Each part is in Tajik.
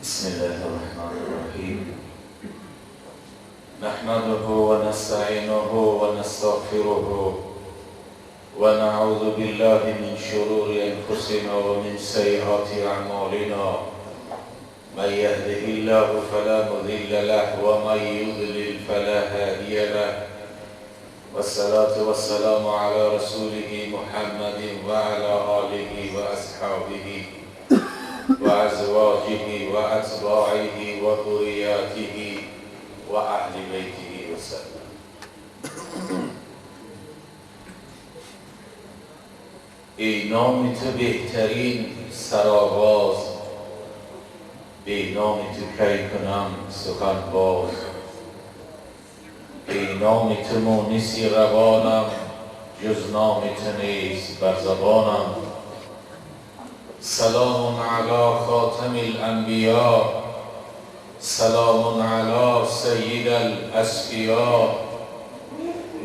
بسم الله الرحمن الرحيم. نحمده ونستعينه ونستغفره ونعوذ بالله من شرور أنفسنا ومن سيئات أعمالنا. من يهده الله فلا مضل له ومن يضلل فلا هادي له. والصلاة والسلام على رسوله محمد وعلى آله وأصحابه وأزواجه وأتباعه وذرياته وأهل بيته وسلم. ای نام تو بهترین سرآغاز، به نام تو کی کنم سخن باز. ای نام تو مونسی روانم، جز نام تو نیست بر زبانم. سلام علی خاتم الانبیاء، سلام علی سید الاصفیاء.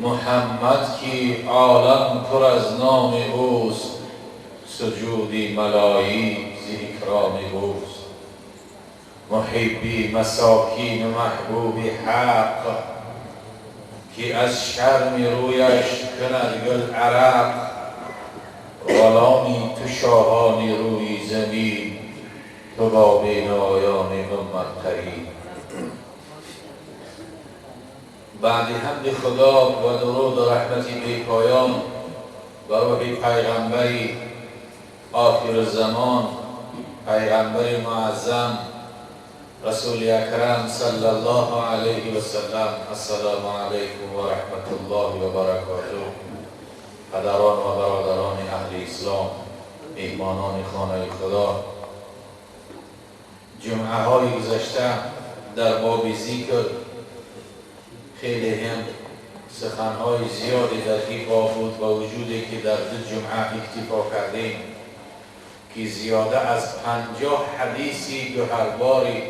محمد کی عالم پر از نام اوست، سجودی ملایی ز اکرام اوست. محبی مساکین محبوب حق، که از شرم رویش کند گل عرق. غلامی تو شاهانی روی زمین، تو با بینایان امت قرین. بعد حمد خدا و درود و رحمت بی پایان بر روح پیغمبری آخر زمان، پیغمبر معظم رسول اکرم صلی الله علیه و سلم. السلام علیکم و رحمت الله و برکاته. پدران و برادران اهل اسلام، میهمانان خانه خدا، جمعه های گذشته در باب ذکر خیلی هم سخنهای زیادی در این باب بود، با وجودی که در دو جمعه اکتفا کردیم که زیاده از 50 حدیثی دو هر باری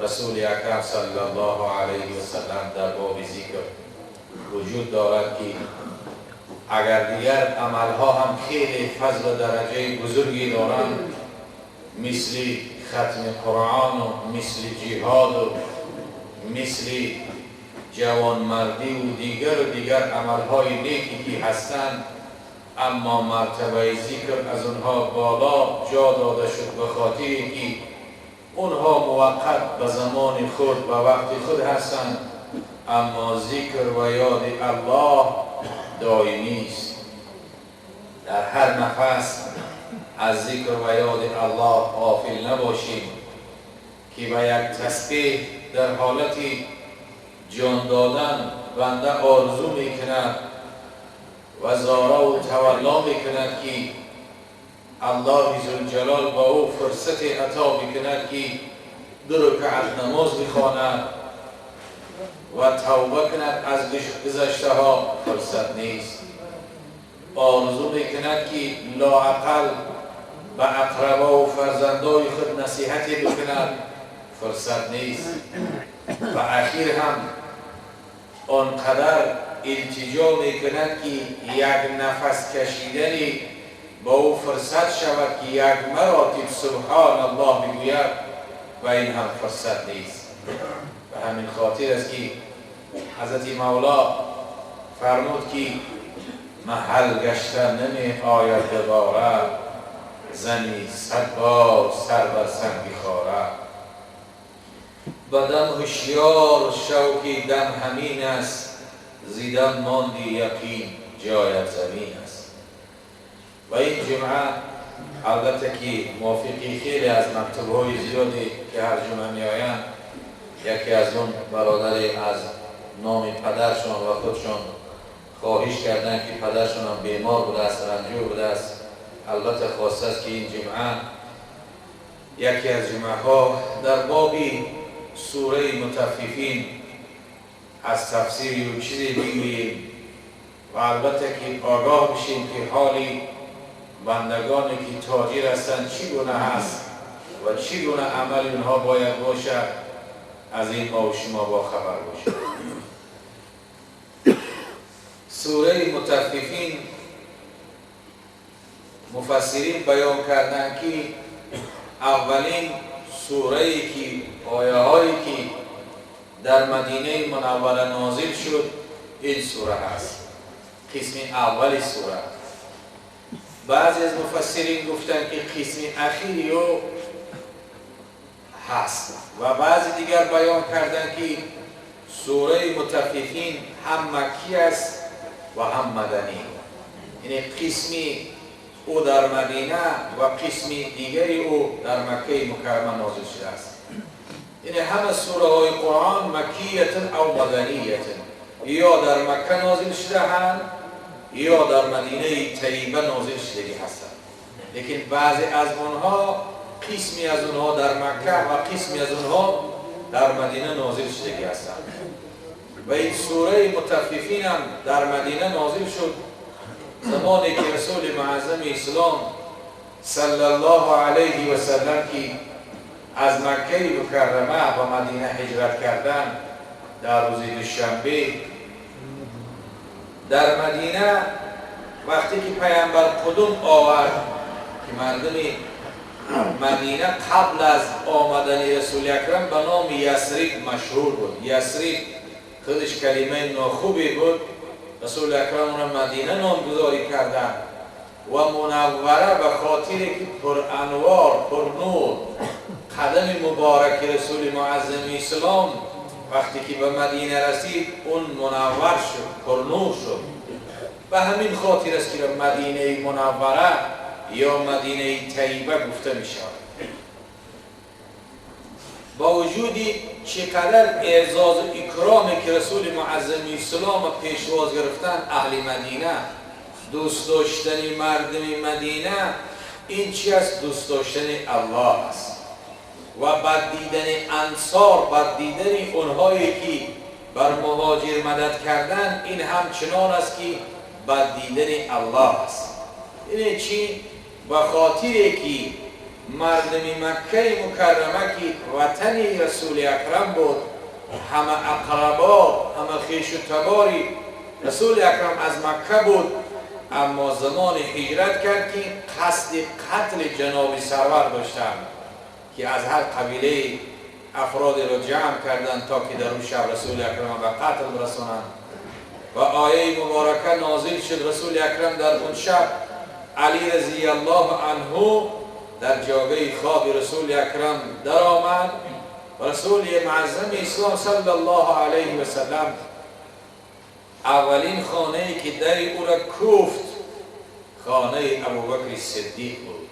رسول اکرم صلی الله علیه و سلم در باب ذکر وجود دارد که اگر دیگر عملها هم خیلی فضل و درجه بزرگی دارند، مثل ختم قرآن و مثل جهاد و مثل جوانمردی و دیگر و دیگر عملهای نیکی که هستند، اما مرتبه ذکر از اونها بالا جا داده شد به خاطر که اونها موقت به زمان خود و وقت خود هستند، اما ذکر و یاد الله دائمی است. در هر نفس از ذکر و یاد الله غافل نباشیم که به یک تسبیح در حالت جان دادن بنده آرزو میکند و زارا و تولا میکند که الله ذوالجلال با او فرصت عطا میکند که دو رکعت نماز بخواند و توبه کند از گذشته ها، فرصت نیست. آرزو میکند که لااقل به اقربا و فرزندای خود نصیحتی بکند، فرصت نیست. و اخیر هم آنقدر التجا میکند که یک نفس کشیدنی با او فرصت شود که یک مراتب سبحان الله بگوید و این هم فرصت نیست. به همین خاطر است که حضرت مولا فرمود که محل گشته نمی آید دوباره، زنی 100 بار سر بر سنگ خاره. بدم هوشیار شو که دم همین است، زیدم ماندی یقین جایت زمین است. و این جمعه البته که موافقی خیلی از مکتب‌های زیادی که هر جمعه می آیند، یکی از اون برادر از نام پدرشان و خودشان خواهش کردن که پدرشان هم بیمار بوده است، رنجور بوده است. البته خواسته است که این جمعه یکی از جمعه ها در باب سوره مطففین از تفسیر و چیزی بگوییم و البته که آگاه بشیم که حالی بندگانی که تاجر هستند چی گونه هست و چی گونه عمل اونها باید باشد، از این ما و شما با خبر باشیم. سوره مطففین مفسرین بیان کردند که اولین سوره که آیه هایی که در مدینه منوره نازل شد این سوره هست، قسم اول سوره. بعضی از مفسرین گفتند که قسم اخیری او هست و بعضی دیگر بیان کردند که سوره مطففین هم مکی است و هم مدنی، یعنی قسمی او در مدینه و قسمی دیگری او در مکه مکرمه نازل شده است. یعنی همه سوره های قرآن مکیت او مدنیت، یا در مکه نازل شده هستند یا در مدینه طیبه نازل شده هستند. لیکن بعضی از آنها، قسمی از آنها در مکه و قسمی از آنها در مدینه نازل شده هستند. و این سوره مطففین هم در مدینه نازل شد زمانی که رسول معظم اسلام صلی الله علیه و سلم که از مکه مکرمه و مدینه هجرت کردن در روز دوشنبه در مدینه، وقتی که پیامبر قدوم آورد که مردم مدینه قبل از آمدن رسول اکرم به نام یثرب مشهور بود. یثرب خودش کلمه ناخوبی بود، رسول اکرم اون مدینه نامگذاری کردن و منوره به خاطر که پر انوار پر نور قدم مبارک رسول معظم اسلام وقتی که به مدینه رسید اون منور شد، پر نور شد. به همین خاطر است که مدینه منوره یا مدینه طیبه گفته می شود. با وجودی چقدر اعزاز و اکرامی که رسول معظم اسلام پیشواز گرفتن اهل مدینه، دوست داشتن مردم مدینه، این چی است؟ دوست داشتن الله است. و بد دیدن انصار، بد دیدن اونهایی که بر مهاجر مدد کردن، این همچنان است که بد دیدن الله است. این چی؟ به خاطر که مردم مکه مکرمه که وطن رسول اکرم بود، همه اقربا، همه خویش و تباری رسول اکرم از مکه بود، اما زمان هجرت کرد که قصد قتل جناب سرور داشتند که از هر قبیله افراد را جمع کردند تا که در اون شب رسول اکرم به قتل برسانند. و آیه مبارکه نازل شد. رسول اکرم در اون شب علی رضی الله عنه در جاگه خواب رسول اکرم در آمد و رسول معظم اسلام صلی الله علیه و سلم اولین خانه که در او را کوفت خانه ابوبکر صدیق بود.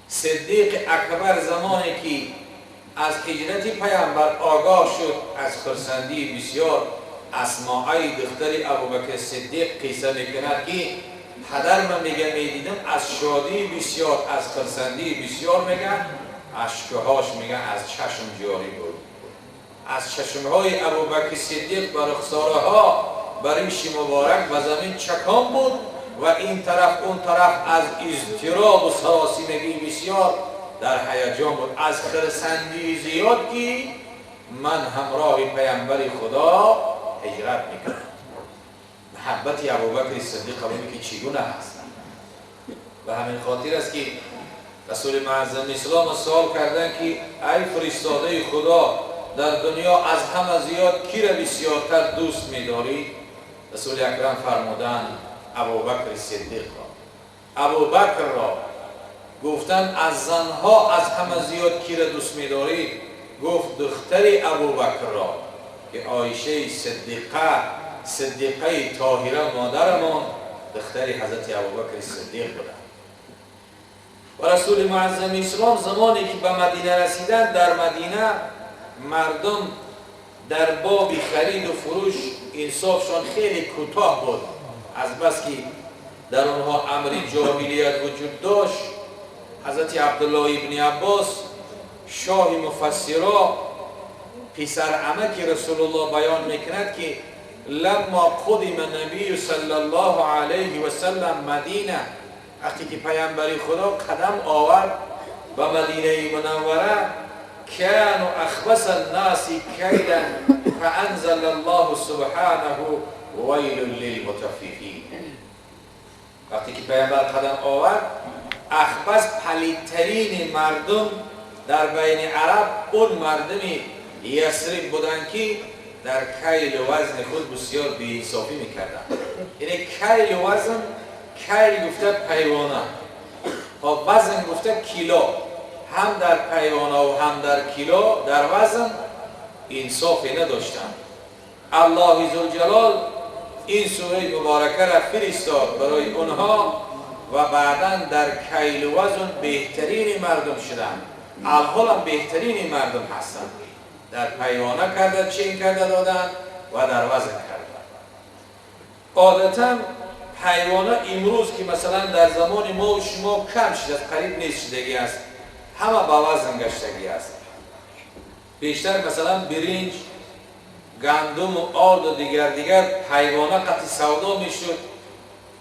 صدیق اکبر زمانی که از هجرت پیامبر آگاه شد، از خرسندی بسیار اسماعی دختر ابوبکر صدیق قصه میکند که پدر من میگه میدیدم از شادی بسیار، از خرسندی بسیار، میگه اشکهاش میگه از چشم جاری بود. از چشمهای ابوبکر صدیق بر رخساره ها بر ریش مبارک و زمین چکان بود و این طرف اون طرف از اضطراب و سراسیمگی بسیار در هیجان بود، از خرسندی زیاد که من همراه پیامبر خدا هجرت میکنم. محبت ابوبکر صدیق قبولی که چگونه هست. به همین خاطر است که رسول معظم اسلام سوال کردن که ای فرستاده خدا، در دنیا از همه زیاد کی را بسیارتر دوست می‌داری؟ رسول اکرم فرمودند ابوبکر صدیق را. ابوبکر را گفتند از زنها از همه زیاد کی را دوست می‌داری؟ گفت دختر ابوبکر را که عایشه صدیقه، صدیقه طاهره مادرمان، دختر حضرت ابوبکر صدیق بودند. و رسول معظم اسلام زمانی که به مدینه رسیدند، در مدینه مردم در باب خرید و فروش انصافشان خیلی کوتاه بود، از بس که در آنها امر جاهلیت وجود داشت. حضرت عبدالله ابن عباس شاه مفسرا پسر عمک رسول الله بیان میکند که لما قدم نبی صلی الله علیه و سلم مدینه، وقتی که پیامبر خدا قدم آورد به مدینه منوره، كانوا اخبث الناس كيلا فانزل الله سبحانه ویل للمطففین. وقتی که پیامبر قدم آورد، اخبث پلیدترین مردم در بین عرب اون مردم یثرب بودند که در کیل و وزن خود بسیار بی‌انصافی میکردند. یعنی کیل و وزن، کیل گفته پیوانه، وزن گفته کیلو، هم در پیوانه و هم در کیلو در وزن انصافی نداشتند. الله ذوالجلال این سوره مبارکه را فرستاد برای اونها و بعدا در کیل و وزن بهترین مردم شدند. الحال هم بهترین مردم هستند. در پیوانه کرده چین کرده دادن و در وزن کرده. عادتا پیوانه امروز که مثلا در زمان ما و شما کم شده است، قریب نیست شدگی است، همه با وزن گشتگی است. بیشتر مثلا برنج، گندم و آرد و دیگر پیوانه قطع سودا میشد.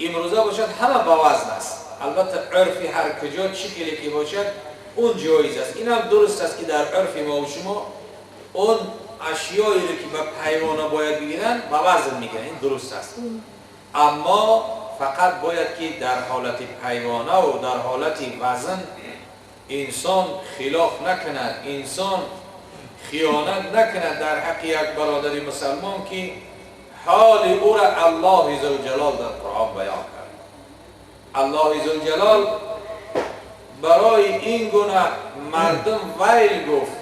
امروزه باشد همه با وزن است. البته عرفی هر کجا چی خیلی که باشد اون جایز است. این هم درست است که در عرف ما و شما اون اشیایی رو که به پیوانه باید بگیرن با وزن میگیرن، این درست است. اما فقط باید که در حالت پیوانه و در حالت وزن انسان خلاف نکند، انسان خیانت نکند در حق یک برادر مسلمان که حال او را الله ذوالجلال در قرآن بیان کرد. الله ذوالجلال برای این گونه مردم ویل گفت،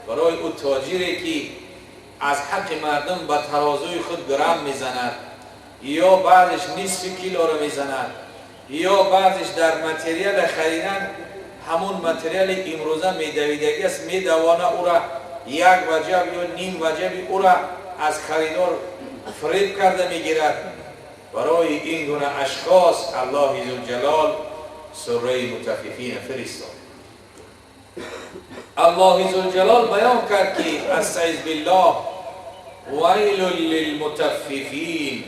برای او تاجری که از حق مردم به ترازوی خود گرم میزند، یا بعضش نصف کیلو رو میزند، یا بعضش در متریال خریدن همون متریال امروزه میدویدگی است، میدوانه او را یک وجب یا نیم وجب او را از خریدار فریب کرده میگیرد. برای این گونه اشخاص الله ذوالجلال سوره مطففین فرستاد. الله ذوالجلال بیان کرد که استعیذ بالله ویل للمطففین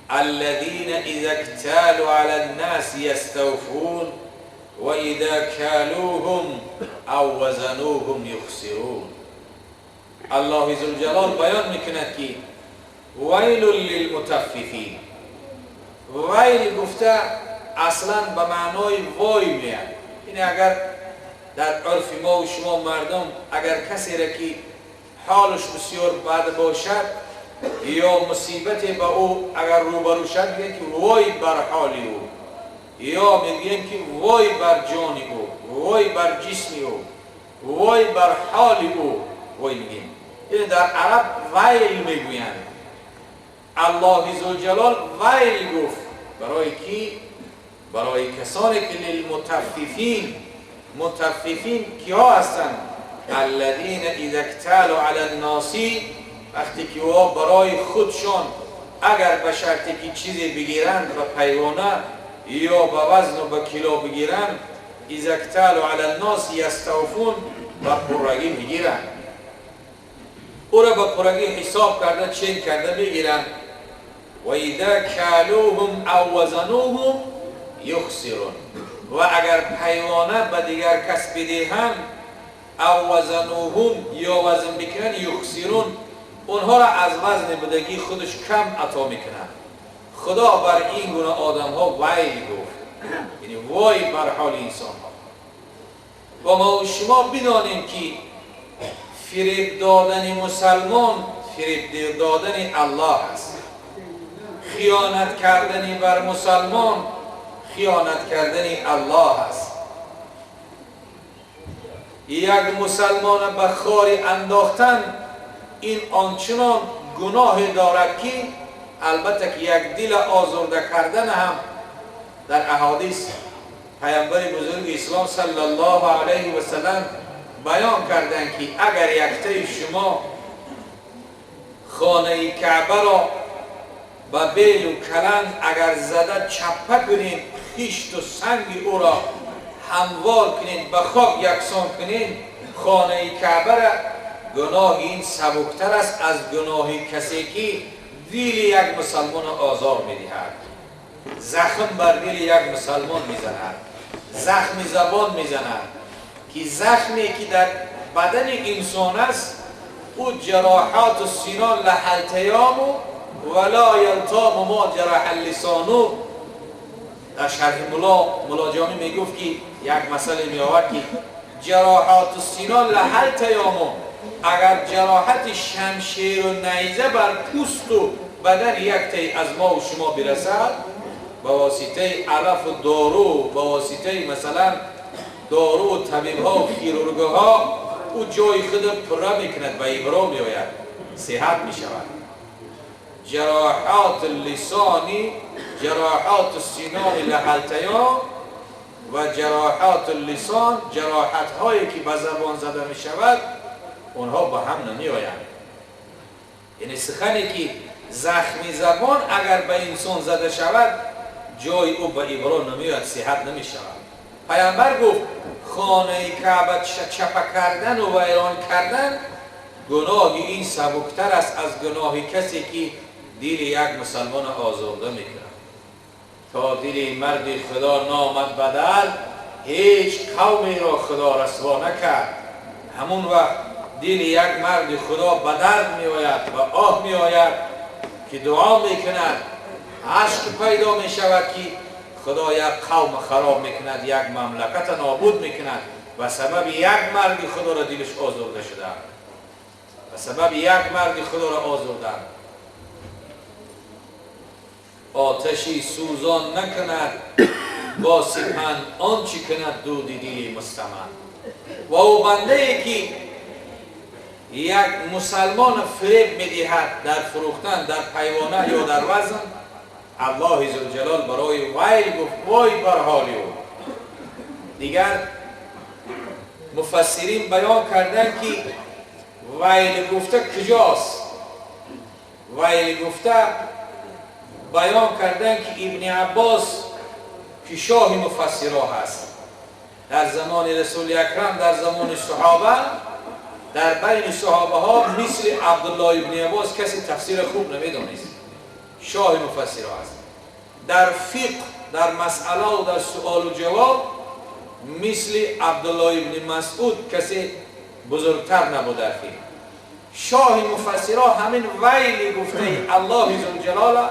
الذين اذا اكتالوا على الناس يستوفون واذا كالوهم او وزنوهم يخسرون. الله ذوالجلال بیان میکند که ویل للمطففین، ویل گفته اصلا به معنای وای میاد. این اگر در عرف ما و شما مردم اگر کسی را که حالش بسیار بد باشد یا مصیبت به او اگر روبرو شد، میگن که وای بر حال او، یا میگن که وای بر جان او، وای بر جسم او، وای بر حال او، وای میگیم. این در عرب ویل میگویند. الله ذوالجلال ویل گفت برای کی؟ برای کسانی که للمطففین. مطففین کیا هستند؟ الذین اذا اکتالوا علی الناس، وقتی که او برای خودشان اگر به شرطی که چیزی بگیرند به پیوانه یا به وزن و به کیلو بگیرند، اذا اکتالوا علی الناس یستوفون، به پرگی میگیرند، او را به پرگی حساب کرده چین کرده میگیرند. و اذا کالوهم او وزنوهم یخسرون، و اگر پیوانه به دیگر کس بدهند او وزنوهم یا وزن بکنند، یخسرون، اونها را از وزن بدگی خودش کم عطا میکنند. خدا بر این گونه آدم ها ویل گفت، یعنی وای بر حال انسان ها. و ما و شما بدانیم که فریب دادن مسلمان فریب دادن الله است، خیانت کردن بر مسلمان خیانت کردن الله است. یک مسلمان به خاری انداختن این آنچنان گناه دارد که البته که یک دل آزرده کردن هم در احادیث پیامبر بزرگ اسلام صلی الله علیه و سلم بیان کردند که اگر یکتای شما خانه کعبه را به بیل و کلنگ اگر زده چپه کنین، خشت و سنگ او را هموار کنین، به خاک یکسان کنین، خانه کعبه را گناه این سبکتر است از گناه کسی که دل یک مسلمان آزار میدهد، زخم بر دل یک مسلمان میزند، زخم زبان میزند که زخمی که در بدن انسان است او جراحات السنان لها التیام ولا یلتام ما جرح اللسان. در شرح ملا جامی میگفت که یک مسئله می آورد که جراحات السنان لها التیام، اگر جراحت شمشیر و نیزه بر پوست و بدن یک تی از ما و شما برسد، با واسطه علف و دارو، با واسطه مثلا دارو و طبیب ها و خیرورگ ها، او جای خود پره میکند و ابرا میآید، صحت میشود. جراحات اللسانی، جراحات السنان لها التیام و جراحات اللسان، جراحت هایی که به زبان زده می شود اونها با هم نمی آیند. یعنی سخنی که زخمی زبان اگر به انسان زده شود جای او به ابرا نمی آید، صحت نمی شود. پیامبر گفت خانه کعبه چپه کردن و ویران کردن گناه این سبکتر است از گناه کسی که دل یک مسلمان آزرده میکند. تا دل مرد خدا نامد بدل، هیچ قومی را خدا رسوا نکرد. همون وقت دل یک مرد خدا به درد می آید و آه می آید که دعا میکند، اشک پیدا می شود که خدا یک قوم خراب میکند، یک مملکت نابود میکند و سبب یک مرد خدا را دلش آزرده شده و سبب یک مرد خدا را آزردن. آتشی سوزان نکند با سپند آنچه کند دود دل مستمند. و او بنده ای که یک مسلمان فریب میدهد در فروختن، در پیوانه یا در وزن، الله ذوالجلال برای ویل گفت وای بر حال او. دیگر مفسرین بیان کردن که ویل گفته کجاست. ویل گفته بیان کردن که ابن عباس که شاه مفسرها هست، در زمان رسول اکرم، در زمان صحابه، در بین صحابه ها مثل عبدالله ابن عباس کسی تفسیر خوب نمیدونست، شاه مفسرها هست. در فقه، در مسئله و در سؤال و جواب مثل عبدالله ابن مسعود کسی بزرگتر نبود. در فقه شاه مفسرها همین ویل گفته الله ذوالجلال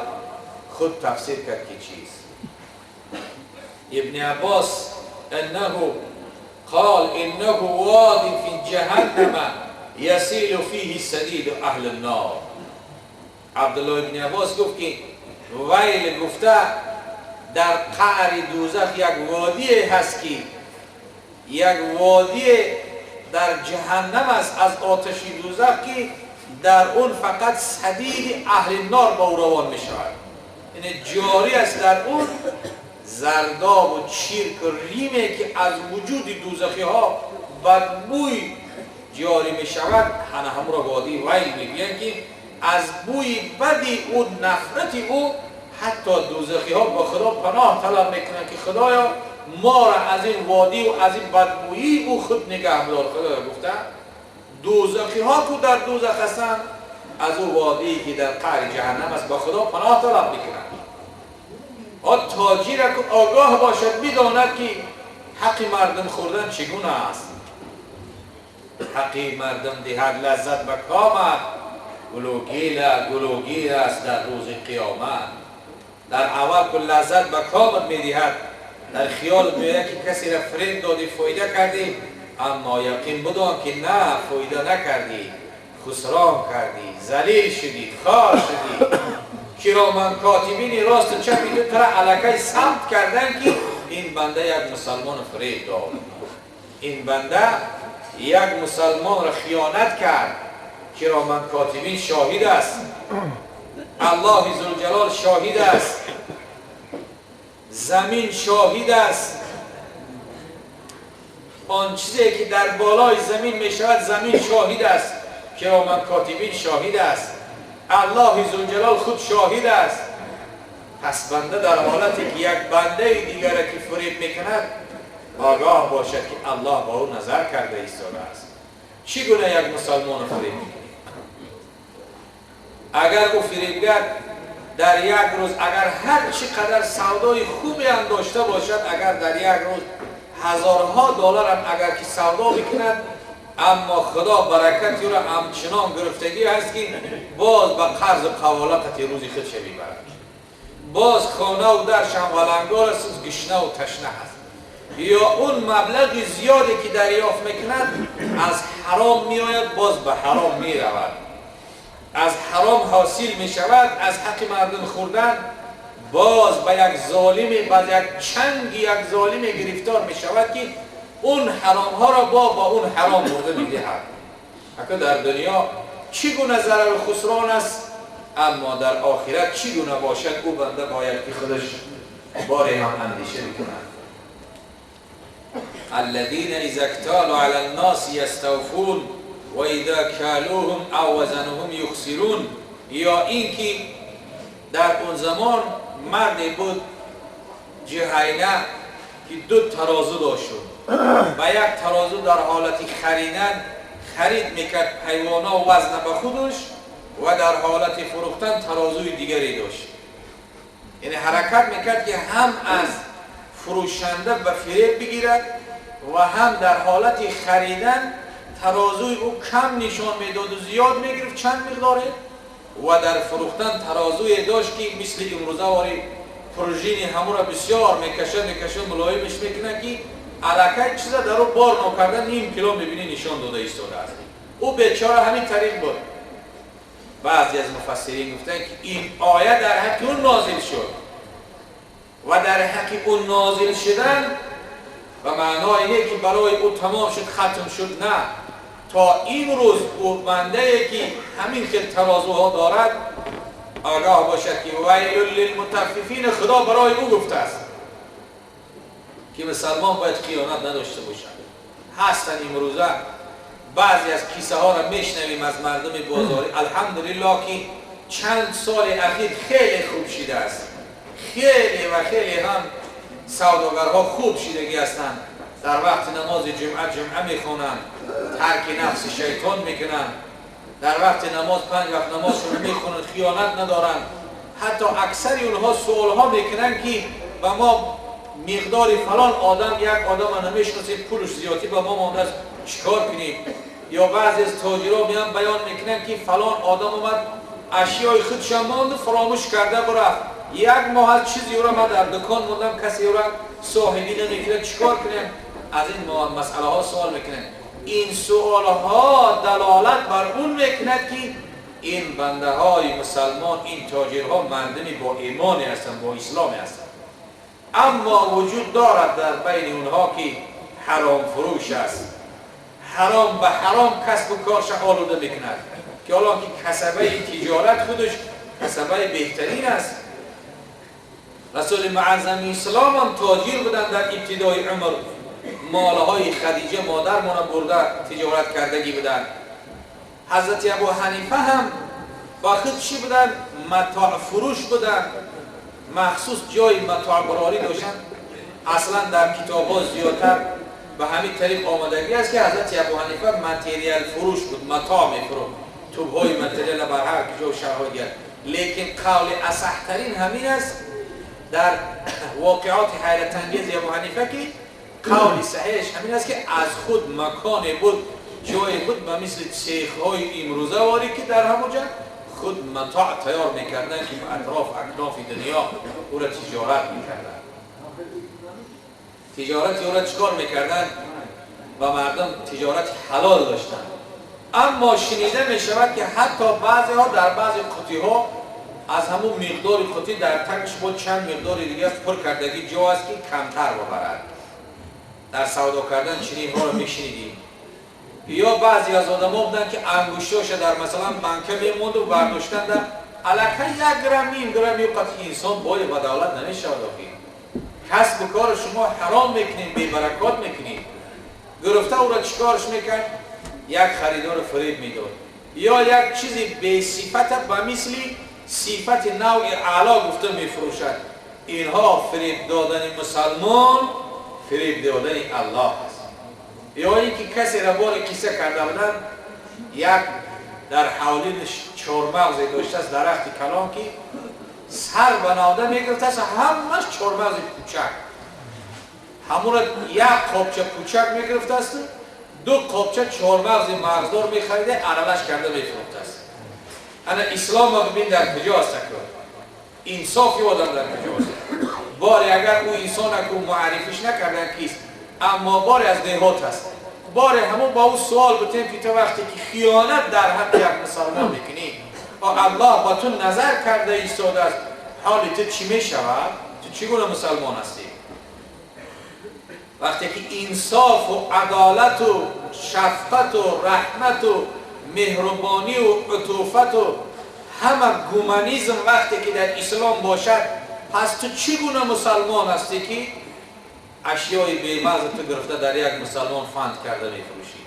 خود تفسیر کرد که چیست. ابن عباس انه قال انه واد فی جهنم یسیل فیه سدید اهل النار. عبدالله ابن عباس گفت که ویل گفته در قعر دوزخ یک وادی هست که یک وادی در جهنم است از آتش دوزخ که در اون فقط سدید اهل نار با او روان می شود، یعنی جاری است در اون زرداب و چیرک و ریمه که از وجود دوزخی ها بدبوی جاری می شود. هنه هم را وادی ویل می گویند که از بوی بدی او، نفرت او، حتی دوزخی ها با خدا پناه طلب میکنند که خدایا ما را از این وادی و از این بدبویی او خود نگه بدار. خدایا گفته دوزخی ها که در دوزخ هستند از او وادی که در قعر جهنم است با خدا پناه طلب میکنند. تاجر که آگاه باشد میداند که حق مردم خوردن چگونه است. حق مردم دهد لذت به کامت، گلوگیل است در روز قیامت. در اول که لذت به کامت میدهد، در خیال میآید که کسی را فریب دادی، فایده کردی، اما یقین بدان که نه، فایده نکردی، خسران کردی، ذلیل شدی، خوار شدی. کرامن کاتبین راست و چپی دو تره علاقه ثبت کردن که این بنده یک مسلمان فریب داد، این بنده یک مسلمان را خیانت کرد. کرامن کاتبین شاهد است، الله ذوالجلال شاهد است، زمین شاهد است، آن چیزی که در بالای زمین می شود زمین شاهد است، کرامن کاتبین شاهد است، الله ذوالجلال خود شاهد است. پس بنده در حالتی که یک بنده دیگر که فریب میکند آگاه باشد که الله با او نظر کرده ایستاده است. چگونه یک مسلمان فریب میکنی؟ اگر او فریبگر در یک روز اگر هر چقدر سودای خوبی هم داشته باشد، اگر در یک روز هزارها دلار هم اگر که سودا بکند، اما خدا برکت او را همچنان گرفتگی هست که باز به قرض و قوالت روزی خودش میبرد. باز خانه و درش هم ولنگار است، گشنه و تشنه هست. یا اون مبلغ زیادی که دریافت میکند از حرام میآید، باز به حرام میرود، از حرام حاصل میشود، از حق مردم خوردن، باز به یک ظالم، به یک چنگ یک ظالم گرفتار میشود که اون حرام ها را با اون حرام برده میدهد. اگر در دنیا چگونه ضرر و خسران است، اما در آخرت چگونه باشد، او بنده باید که خودش باری هم اندیشه بکند. الذين اذا اكتالوا على الناس يستوفون واذا كالوهم او وزنهم يخسرون. یا اینکه در اون زمان مردی بود جهینه که دو ترازو داشت و یک ترازو در حالت خریدن خرید میکرد حیوانا وزن به خودش، و در حالت فروختن ترازوی دیگری داشت. یعنی حرکت میکرد که هم از فروشنده به فریب بگیرد و هم در حالت خریدن ترازوی او کم نشان میداد و زیاد میگرفت چند مقداره، و در فروختن ترازوی داشت که مثل امروزه واری پروژینی همون را بسیار میکشه ملایمش میکنه که الکی چیزا در او بار نکردن نیم کیلو میبینی نشان داده ایستاده است. او بیچاره همین طریق بود. بعضی از مفسرین گفتن که این آیه در حق اون نازل شد و در حق اون نازل شدن و معنای اینه که برای او تمام شد، ختم شد، نه. تا این روز او بنده که همین خیلی ترازوها دارد آگاه باشد که ویل للمطففین، خدا برای او گفته است که مسلمان باید خیانت نداشته باشد. هستن امروزه بعضی از کیسه ها را میشنویم از مردم بازاری. الحمدلله که چند سال اخیر خیلی خوب شده است، خیلی و خیلی هم سوداگرها خوب شدگی هستند. در وقت نماز جمعه میخوانند، ترک نفس شیطان میکنند، در وقت نماز 5 وقت نمازشون میخونند، خیانت ندارند. حتی اکثر اونها سوالها میکنند که به ما مقدار فلان آدم، یک آدم نمیشناسیم، پولش زیادی به ما مانده است، چیکار کنیم؟ یا بعضی از تاجرها میان بیان میکنن که فلان آدم اومد اشیای خودش ماند و فراموش کرده و رفت، یک ماه از چیزی او را من در دکان موندم، کسی او را صاحبی نمیکنه، چیکار کنیم؟ از این مسئله ها سوال میکنن. این سوال ها دلالت بر اون میکند که این بنده های مسلمان، این تاجرها مردمی با ایمانی هستند، با اسلامی هستند. اما وجود دارد در بین اونها که حرام فروش است، حرام به حرام کسب و کارش آلوده میکند، که حالا که کسبه تجارت خودش کسبه بهترین است. رسول معظم اسلام هم تاجر بودن در ابتدای عمر، مالهای خدیجه مادرمان برده تجارت کردگی بودن. حضرت ابو حنیفه هم با خود چی بودن؟ متاع فروش بودن، مخصوص جای متاع براری داشتن. اصلا در کتاب ها زیادتر به همین طریق آمدگی است که حضرت ابو حنیفه متریال فروش بود، متاع میفروخت، توبهای متریال بر هر کجا و شهرهای دیگر. لیکن قول اصح ترین همین است در واقعات حیرت انگیز ابو حنیفه که قول صحیحش همین است که از خود مکان بود، جای بود به مثل سیخ‌های امروزه واری که در همونجا خود متاع تیار میکردن که به اطراف اکناف دنیا او را تجارت میکردن. تجارت او را چکار میکردن؟ و مردم تجارت حلال داشتن. اما شنیده میشود که حتی بعضی ها در بعضی قوطی ها از همون مقدار قوطی در تکش با چند مقدار دیگه پر کردگی جا است که کمتر ببرد. در سودا کردن چنین ها رو میشنیدیم. یا بعضی از آدم ها بودن که انگشتاش در مثلا بنکه میموند و برداشتن در الکی 1 گرم نیم گرم، یه قطعی انسان باید به دولت نمیشود. کسب و کار شما حرام میکنین، بی برکات میکنین. گرفته او را چیکارش میکرد؟ یک خریدار فریب میداد، یا یک چیزی بی صفت به مثل صفت نوع اعلی گفته میفروشد. اینها فریب دادن مسلمان، فریب دادن الله است. Ё инки касе ра бори қисса карда буданд, як дар ҳавлиш чормағзе доштааст, дарахти калон, ки сар ба навда мегирифтааст, ҳамаш чормағзи пучак. Ҳамонро як қобча пучак мегирифтааст, ду қобча чормағзи мағздор мехарида, аралаш карда мефурӯхтааст. Ана ислом бибин дар куҷо аст, акро инсофи одам дар куҷо аст. Боре агар ӯ инсона ку муаррифиш накардан кист, аммо боре аз деҳот аст, боре ҳамон ба ӯ суол бутем, ки ту вақте ки хиёнат дар ҳаққи як мусалмон мекунӣ, Аллоҳ ба ту назар карда истодааст, ҳоли ту чӣ мешавад? Ту чӣ гуна мусалмон ҳастӣ? Вақте ки инсофу адолату шафқату раҳмату меҳрубонию утуфату ҳама гуманизм вақте ки дар ислом бошад, пас ту чӣ гуна мусалмон ҳастӣ, ки ашёи бемағзи ту гирифта дар як мусалмон фанд карда мефурӯшӣ,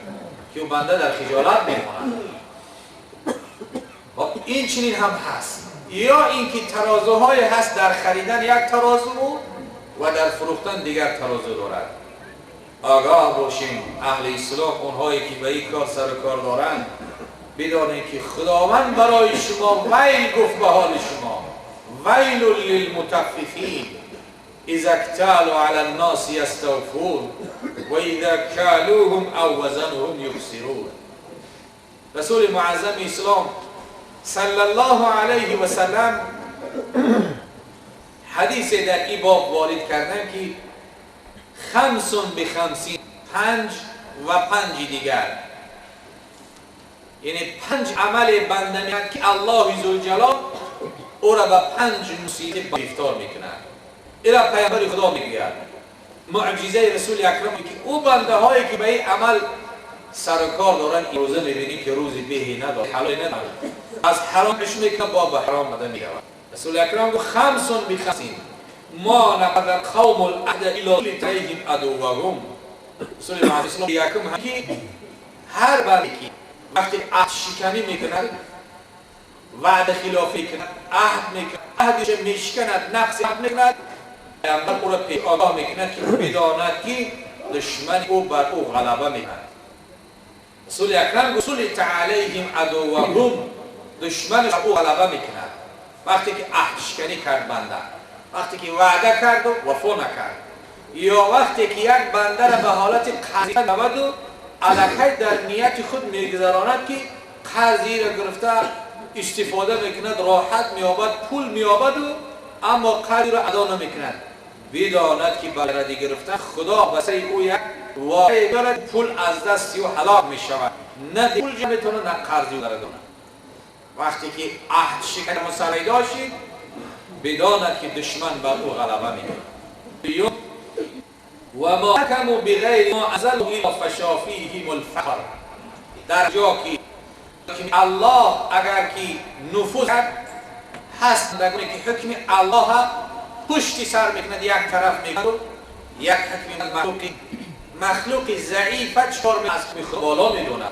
ки ӯ банда дар хиҷолат мемонад? Ин чунин ҳам ҳаст. Ё ин ки тарозуҳое ҳаст, дар харидан як тарозу ва дар фурӯхтан дигар тарозу дорад. Огаҳ бошем, аҳли ислом, онҳое ки ба ин кор сару кор доранд, бидонед, ки Худованд барои шумо вайл гуфт ба ҳоли шумо: ويل للمطففين إذا اكتالوا على الناس يستوفون وإذا كالوهم أو وزنوهم يخسرون. رسول معظم اسلام صلى الله عليه وسلم حدیث در این باب وارد کردن که خمس بخمسين، پنج و پنج دیگر، یعنی پنج عمل بنده میکند که الله ذوالجلال او را به پنج مصیبت گرفتار میکند. ایرا پیامبر خدا میگوید، معجزه رسول اکرم، که او بنده هایی که به این عمل سر و کار دارن، این روزه میبینیم که روزی بهی نداره، حلال نداره، از حرامش میکنه با به حرام بده میرود. رسول اکرم گفت: خمس بخمسين ما نقض قوم العهد إلا سلط عليهم عدوهم. رسول اسلام یکم که هر بنده وقتی عهد شکنی میکند، وعده خلافی کند، عهد میکند، عهدش میشکند، نقض عهد میکند، پیامبر او را آگاه میکند که بداند که دشمن او بر او غلبه میکند. رسول اکرم گفت: سلط عليهم عدوهم، دشمن او غلبه میکند. وقتی که عهد شکنی کرد بنده، وقتی که وعده کرد و وفا نکرد، یا وقتی که یک بنده را به حالت قرضی نود و الکی در نیت خود میگذراند که قرضی را گرفته استفاده میکند، راحت میابد، پول میابد و اما قرضی را ادا نمیکند، بداند که برای گرفتن خدا واسه او یک واقعی دارد، پول از دست او هلاک میشود، نه پول جمع میتونه نه قرضی داره. وقتی که عهد شکن مسلح داشتید، بداند که دشمن بر او غلبه میکنه. و ما حكموا بغير ما انزل الله فشا فيهم الفقر. در جا که الله اگر که نفوذ کرد، هست که حکم الله پشتی سر میکند، یک طرف میکند، یک حکم مخلوق ضعیف چهار از بالا میدوند.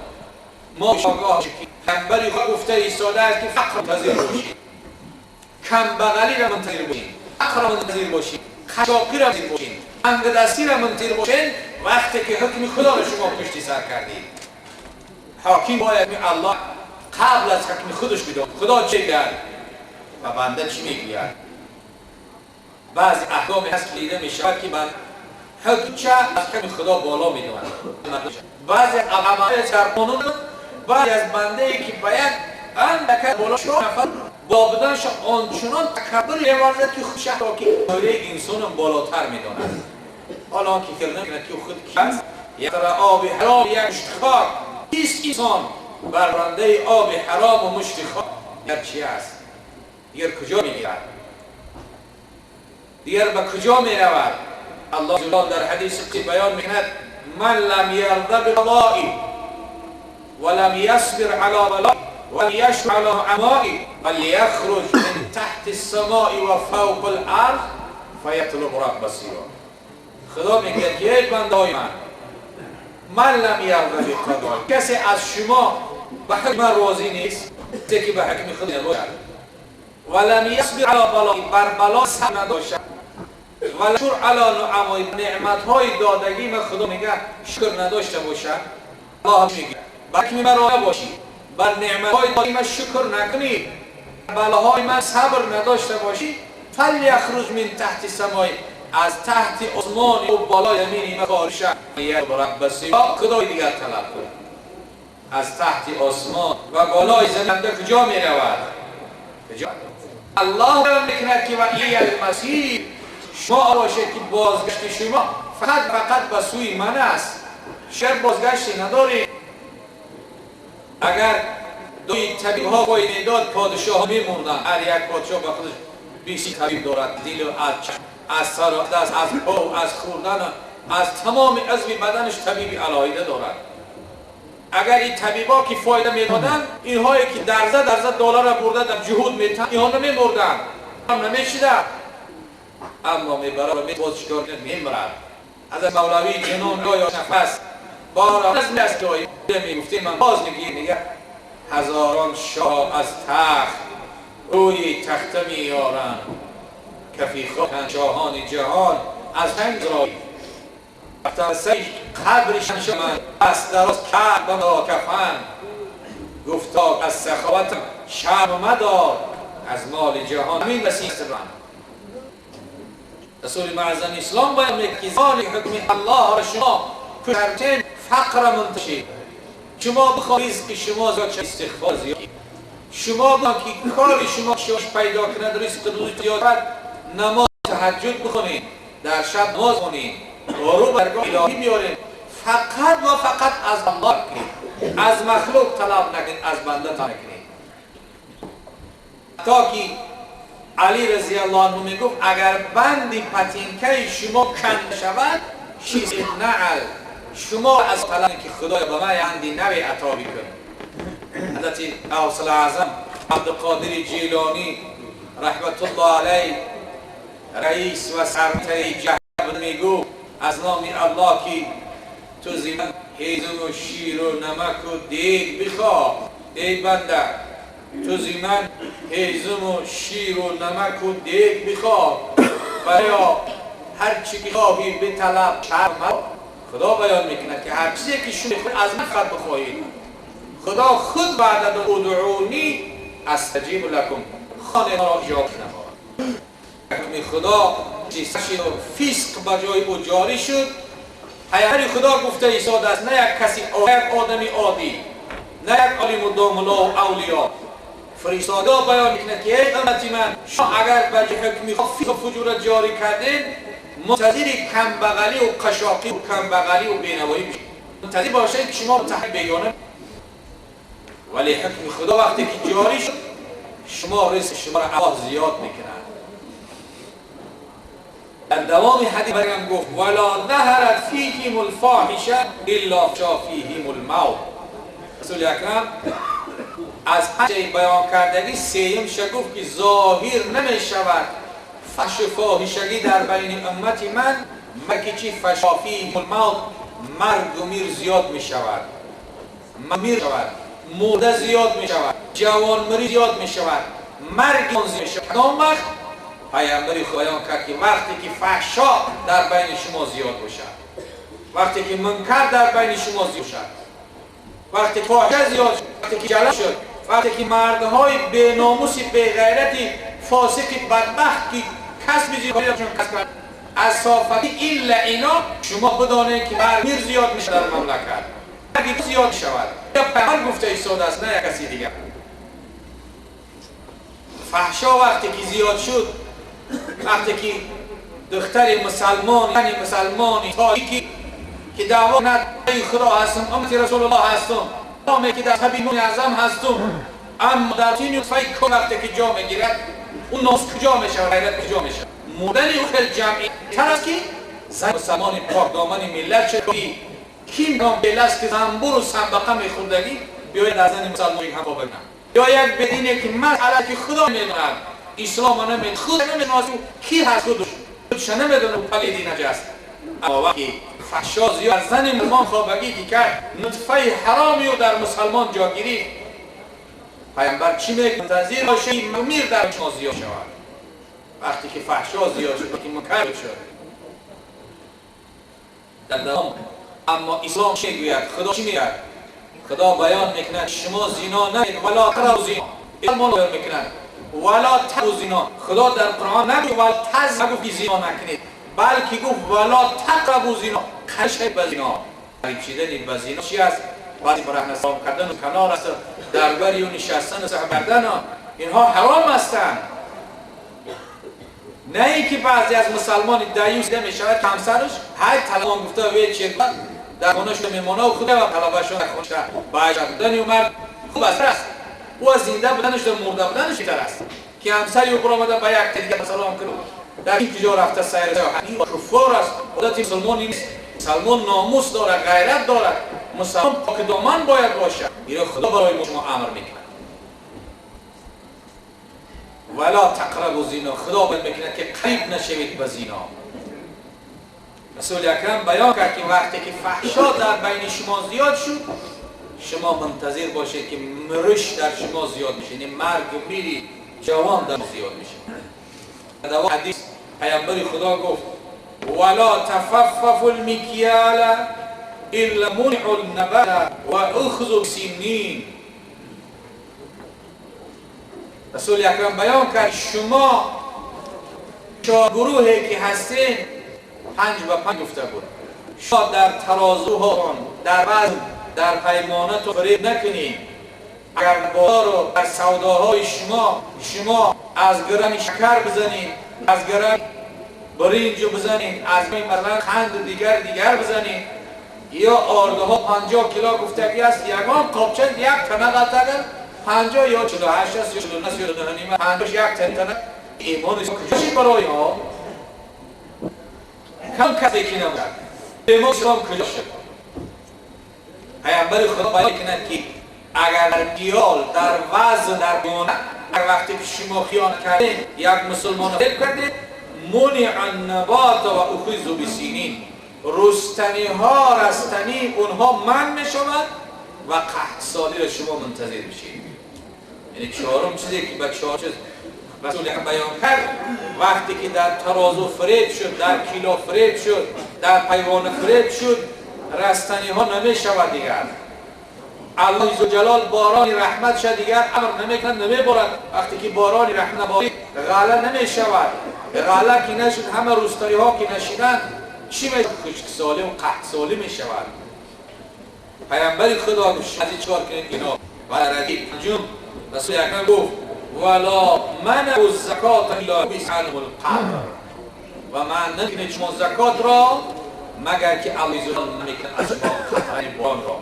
ما آگاه که پیامبر خود گفته ایستاده است که فقر منتظر باشید، کم بغلی را منتظر باشید، فقر را منتظر باشید، خشاقی را منتظر باشید، انگ دستی را منتظر باشید. وقتی که حکم خدا را شما پشتی سر کردید، حاکم باید الله قبل از حکم خودش بداند خدا چه کرد و بنده چی میگوید. بعضی احکام هست که دیده میشود که بنده حکم چه از حکم خدا بالا میدوند. بعضی عمل در قانون، بعضی از بنده ای که باید اندک بالا شو نفر با بدنش آنچنان تکبر می‌ورزد که خودش که دایره انسان بالاتر میداند، حالا که فکر نمی‌کند که خود کی است. یک آب حرام، یک مشت خاک کیست؟ انسان برنده آب حرام و مشت خاک در چی است؟ دیگر کجا می‌رود؟ دیگر به کجا می‌رود؟ الله در حدیث بیان می‌کند: من لم يرضى بقضائي ولم يصبر على بلائي ولم يشكر على نعمائي فليخرج من تحت السماء وفوق الارض فيطلب رب سواه. خدا میگه که ای بنده من، من لم يرضى بقضائي، کسی از شما به حکم من راضی نیست، کسی که به حکم خدا نباشد، ولم يصبر على بلائي، بر بلا صبر نداشت، و شکر علی نعمای، نعمت‌های دادگی من خدا میگه شکر نداشته باشه، الله میگه بلکه مرا نباشی، بر نعمت‌های دادگی من شکر نکنی، بلاهای من صبر نداشته باشی، فلیخرج من تحت سمای، از تحت آسمان و بالای زمین من خارج شد، خدای دیگر طلب کن. از تحت آسمان و بالای زمین در کجا می رود؟ الله بیان میکند که و الی المصیر، شما باشه که بازگشت شما فقط به سوی من است، شر بازگشتی نداری. اگر دوی طبیب ها فایده داد پادشاه ها میمردن، هر یک پادشاه به خودش 20 طبیب دارد، دل و از سر و دست، از پا و از خوردن، از تمام عضو بدنش طبیبی علاهیده دارد. اگر این طبیبا که فایده میدادن، اینهایی که درزه دلار را برده در جهود میتن، اینها نمیمردن، هم نمیشیدن، اما میبره و باز چیکار میمرد. از مولوی جنون یا نفس بارا از است که میگفتیم، من باز میگه هزاران شاه از تخت روی تخته میارند، کفی خاکن شاهان جهان از پنج رای رفتن قبر من از دراز کعب را کفن، گفتا از سخاوتم شرم مدار، از مال جهان همین بسیط من. رسول معظم اسلام باید میگه زمان حکم الله را شما کشتن فقر منتشی، شما بخواهید رزق شما زیاد شد، استغفار زیاد، شما بخواهید که کاری شما شش پیدا کند رزق روزی زیاد شد، نماز تهجد بخونید، در شب نماز خونید، رو برگاه الهی بیارید، فقط و فقط از الله کنید، از مخلوق طلب نکنید، از بنده طلب نکنید. تا که علی رضی الله عنه میگفت اگر بند پتینکه شما کند شود شیز نعل، شما از طلب که خدای به من اندی نوی عطا بکنه. حضرت غوث الاعظم عبدالقادر جیلانی رحمت الله علیه رئیس و سرتر جهنم میگو از نام الله که تو زیمن هیزم و شیر و نمک و دیگ بخواه، ای بنده تو زیمن هیزم و شیر و نمک و دیگ بخواه و یا هر چی که خواهی به طلب شرم. خدا بیان میکنه که هر چیزی که شما از من خود بخواهید، خدا خود وعده داد ادعونی استجیب لکم، خانه را اجابت نخواهد. حکم خدا چیز و فسق به جای او جاری شد. پیامبر خدا گفته ایستاده است نه یک کسی، یک آدمی عادی، نه یک عالم و داملا و اولیا. فرستاده بیان میکنه که ای امتی من، شما اگر به حکم فسق و فجور جاری کردین، منتظر کمبغلی و قشاقی و کمبغلی و بینوایی میشید، منتظر باشید که شما متحد بیگانه. ولی حکم خدا وقتی که جاری شد، شما رزق شما را الله زیاد میکنه. در دوام حدیث بریم گفت ولا ظهرت فیهم الفاحشه الا فشا فیهم الموت. رسول اکرم از پنج بیان کردگی سیم گفت که ظاهر نمیشود فحش فاحشگی در بین امت من، مگه چی فشا فیهم الموت، مرگ و میر زیاد میشود، میر شود، مرده زیاد میشود، جوان مری زیاد میشود، مرگ زیاد میشود. کدام وقت؟ پیامبر خدا بیان کرد که وقتی که فحشا در بین شما زیاد باشد، وقتی که منکر در بین شما زیاد شد، وقتی که فاحشه زیاد شد، وقتی که جلل شد، وقتی که مردهای بیناموس بیغیرتی فاسق بدبخت که کسب زیاد کسب از صافتی این لعینا، شما بدانید که مرگ زیاد میشه در مملکت، مرگ زیاد شود. پیامبر گفته ایستاده است، نه کسی دیگر. فحشا وقتی که زیاد شد، وقتی که دختر مسلمان، یعنی مسلمانی تاریکی که دعوا نه خدا هستم، امت رسول الله هستم، نامی که در طبیب اعظم هستم، اما در تین فکر وقتی که جا میگیرد اون ناس کجا میشه، غیرت کجا میشه؟ مردن او خیلی جمعی تر است که زن مسلمان پاک دامن ملت شد کی نام بلست که زنبور و سنبقه میخوردگی بیاید از زن مسلمان هم بگن، یا یک بدینه که مسئله که خدا میداند، اسلام نمیداند، خود نمیداند کی هست، خودش نمیدونه، پلیدی نجس. اما وقتی فحشا زیاد زن مسلمان خوابگی که کرد، نطفه حرامی رو در مسلمان جا گیری، پیامبر چی میگه؟ منتظر باشه میر در شما زیاد شود. وقتی که فحشا زیاد شد، وقتی منکر شد، در دوام. اما اسلام چه گوید؟ خدا چی میگوید؟ خدا بیان میکند شما زنا نکنید، ولا تقربوا زنا. اسلام بیان میکند ولا تقربوا زنا. خدا در قرآن نگفت ولا تز، نگفت که زنا نکنید، بلکه گفت ولا تقربوا زنا. خشب به زنا، قریب شدن به زنا چی است؟ بعضی برهنه سلام کردن و کنار است، در بری و نشستن و صحبت کردن، اینها حرام هستند. نه اینکه بعضی از مسلمان دیوس دیده میشود که همسرش هر طلبان گفته وی چه در خانه‌اش میمانه و خود و طلبه‌شون خونه باید بودن اومد خوب است. او از زنده بودنش در مرده بودنش بهتر است که همسری او برآمده به یک دیگه سلام کنه، در این کجا رفته سیر این کفار است. عادت مسلمان نیست. مسلمان ناموس داره، غیرت داره، مسلمان پاک دامن باید باشد. این خدا برای شما امر میکنه ولا تقربوا زنا. خدا باید میکنه که قریب نشوید به زنا. رسول اکرم بیان کرد که وقتی که فحشا در بین شما زیاد شد، شما منتظر باشید که مرش در شما زیاد میشه، یعنی مرگ و میری جوان در زیاد میشه. در حدیث پیامبر خدا گفت ولا تفففوا المکیال الا منع النبات و اخذوا سنین. رسول اکرم بیان کرد شما چهار گروهی که هستین 5 و 5 گفته بود، شما در ترازوهاتون، در وزن، در پیمانتون فریب نکنید. اگر بازار و در سوداهای شما از گرم شکر بزنید، از گرم برنج بزنید، از مثلا قند دیگر بزنید، یا آرده ها 50 کیلو گفتگی است، یگان قابچه یک تنه قطعه 50 یا 48 است یا 49 یا 49 50 یک تنه. ایمانش کجا برای ها؟ کم کسی که نبود ایمان اسلام کجا شد؟ پیامبر خدا بیان کند که اگر در دیال، در وزن، در گونه، در وقتی که شما خیانت کردین، یک مسلمان فریب کردین، منع النبات و اخذ بسینین، رستنی ها، رستنی اونها من می شود و قحط سالی را شما منتظر میشید. یعنی چهارم چیزی که به چهار چیز رسول بیان کرد، وقتی که در ترازو فریب شد، در کیلو فریب شد، در پیوان فریب شد، رستنی ها نمی شود دیگر. الله عزوجلال باران رحمت شد دیگر امر نمی کند، نمی بارد. وقتی که باران رحمت نبارید غله نمی شود. غله که نشد، همه روستایی ها که نشیدند چی می خشکسالی و قحطسالی می شود. پیامبر خدا گفت از چیکار کنید اینا؟ و ردیف پنجم رسول اکرم گفت ولا منع الزکات الا بعنهم القبر، و من نکنید شما زکات را مگر که الله عزوجل نمیکنه از شما قطعی را.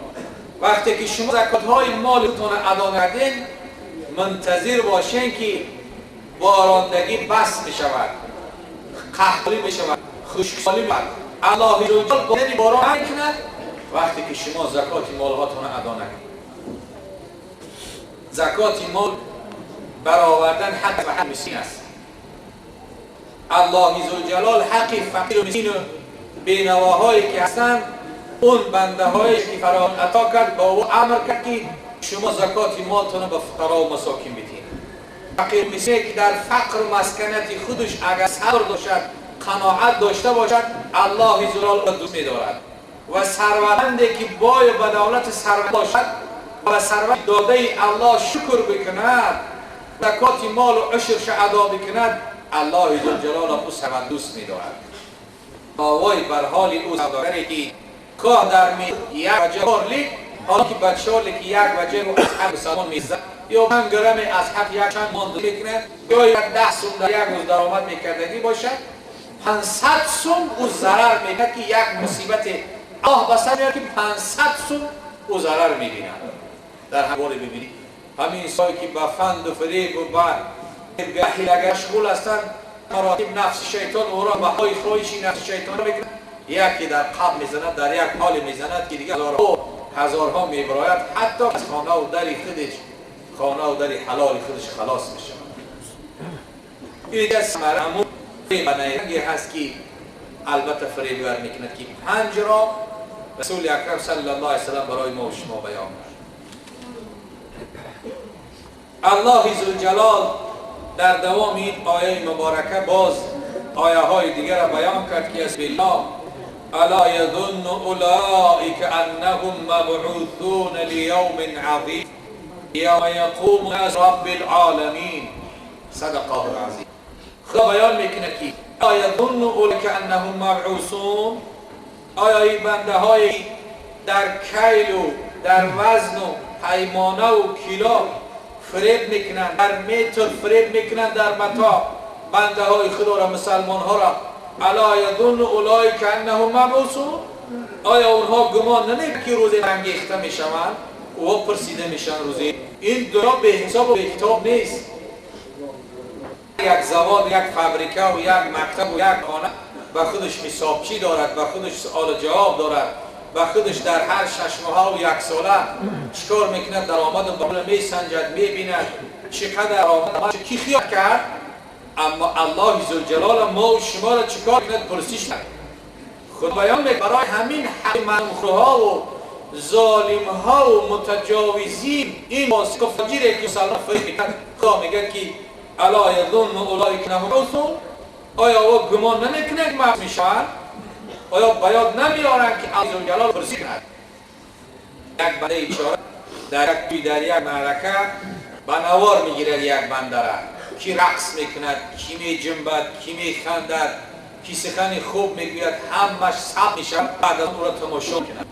وقتی که شما زکات های مالتون ادا نکردین، منتظر باشین که باراندگی بس می شود، قحطی می شود، خشکسالی می شود. الله عزوجل باران میکند وقتی که شما زکات مالهاتون ادا نکنید. زکات مال برآوردن حق و حق مسکین است. الله عزوجلال حق فقیر و مسکین و بینواهایی که هستند، اون بنده هایی که فرا عطا کرد، با او امر کرد که شما زکات مالتون رو به فقرا و مساکین بدین. فقیر مسکین که در فقر و مسکنت خودش اگر صبر داشت، قناعت داشته باشد، الله عزوجلال را دوست می‌دارد. و ثروتمندی که بای به دولت ثروت باشد و ثروت داده الله شکر بکند، زکات مال و عشرش ادا بکند، الله عزوجلال او ثروت دوست می‌دارد. آوای بر حال او سوداگری که کاه در می یک وجه لیک، حالا که بچه‌ها که یک وجه رو از حق مسلمان میزد، یا 5 گرم از حق یک چند ماند میکنه، یا یک 10 سوم در یک روز درآمد میکردگی باشه، 500 سوم او ضرر میکرد که یک مصیبت الله بسر میاد که 500 سوم او ضرر میبیند. در همواره ببینید همین کسایی که با فند و فریب و با حیله مشغول هستند، مراتب نفس شیطان او را به های خواهشی نفس شیطان میکنه، یکی در قبل میزند، در یک حال میزند که دیگه هزارها میبراید، حتی از خانه و در خودش، خانه و در حلال خودش خلاص میشه. این دیگه ثمره بنایگی هست که البته فریبگر میکند که پنج را رسول اکرم صلی الله علیه وسلم برای ما و شما بیان کرد. الله ذوالجلال در دوام این آیه مبارکه باز آیه های دیگر را بیان کرد که از بالله الا یظن اولئک انهم مبعوثون لیوم عظیم یوم یقوم الناس رب العالمین. صدق الله العظیم. خدا بیان میکنه که الا یظن اولئک انهم مبعوثون، آیا این بنده های در کیل و در وزن و پیمانه و کیلو فریب میکنن، در متر فریب میکنن، در متاع بنده های خدا را، مسلمان ها را، الا یظن اولئک انهم مبعوثون، آیا اونها گمان نمیکنن که روز برانگیخته میشوند و پرسیده میشن روزی؟ این دنیا به حساب و به کتاب نیست. یک زواد، یک فابریکه و یک مکتب و یک خانه و خودش حسابچی دارد و خودش سوال و جواب دارد و خودش در هر 6 ماه و یک ساله چیکار میکند، درآمد و میسنجد، میبیند چقدر آمد، کی خیال کرد. اما الله ذوالجلال ما و شما را چیکار کند؟ پرسش کرد. خود بیان میکنه برای همین حق منخوها و ظالم ها و متجاوزین، این فاسق و فاجری که مسلمان فریب میکند، خدا میگه که الا یظن اولئک انهم مبعوثون، آیا او گمان نمیکنه که مبعوث میشن؟ آیا بیاد نمیارن که الله ذوالجلال پرسید کند؟ یک بنده بیچاره در یک در یک معرکه به نوار میگیرد یک بنده را، کی رقص میکند، کی میجنبد، کی میخندد، کی سخن خوب میگوید، همش ثبت میشود، بعد از او را تماشا میکند.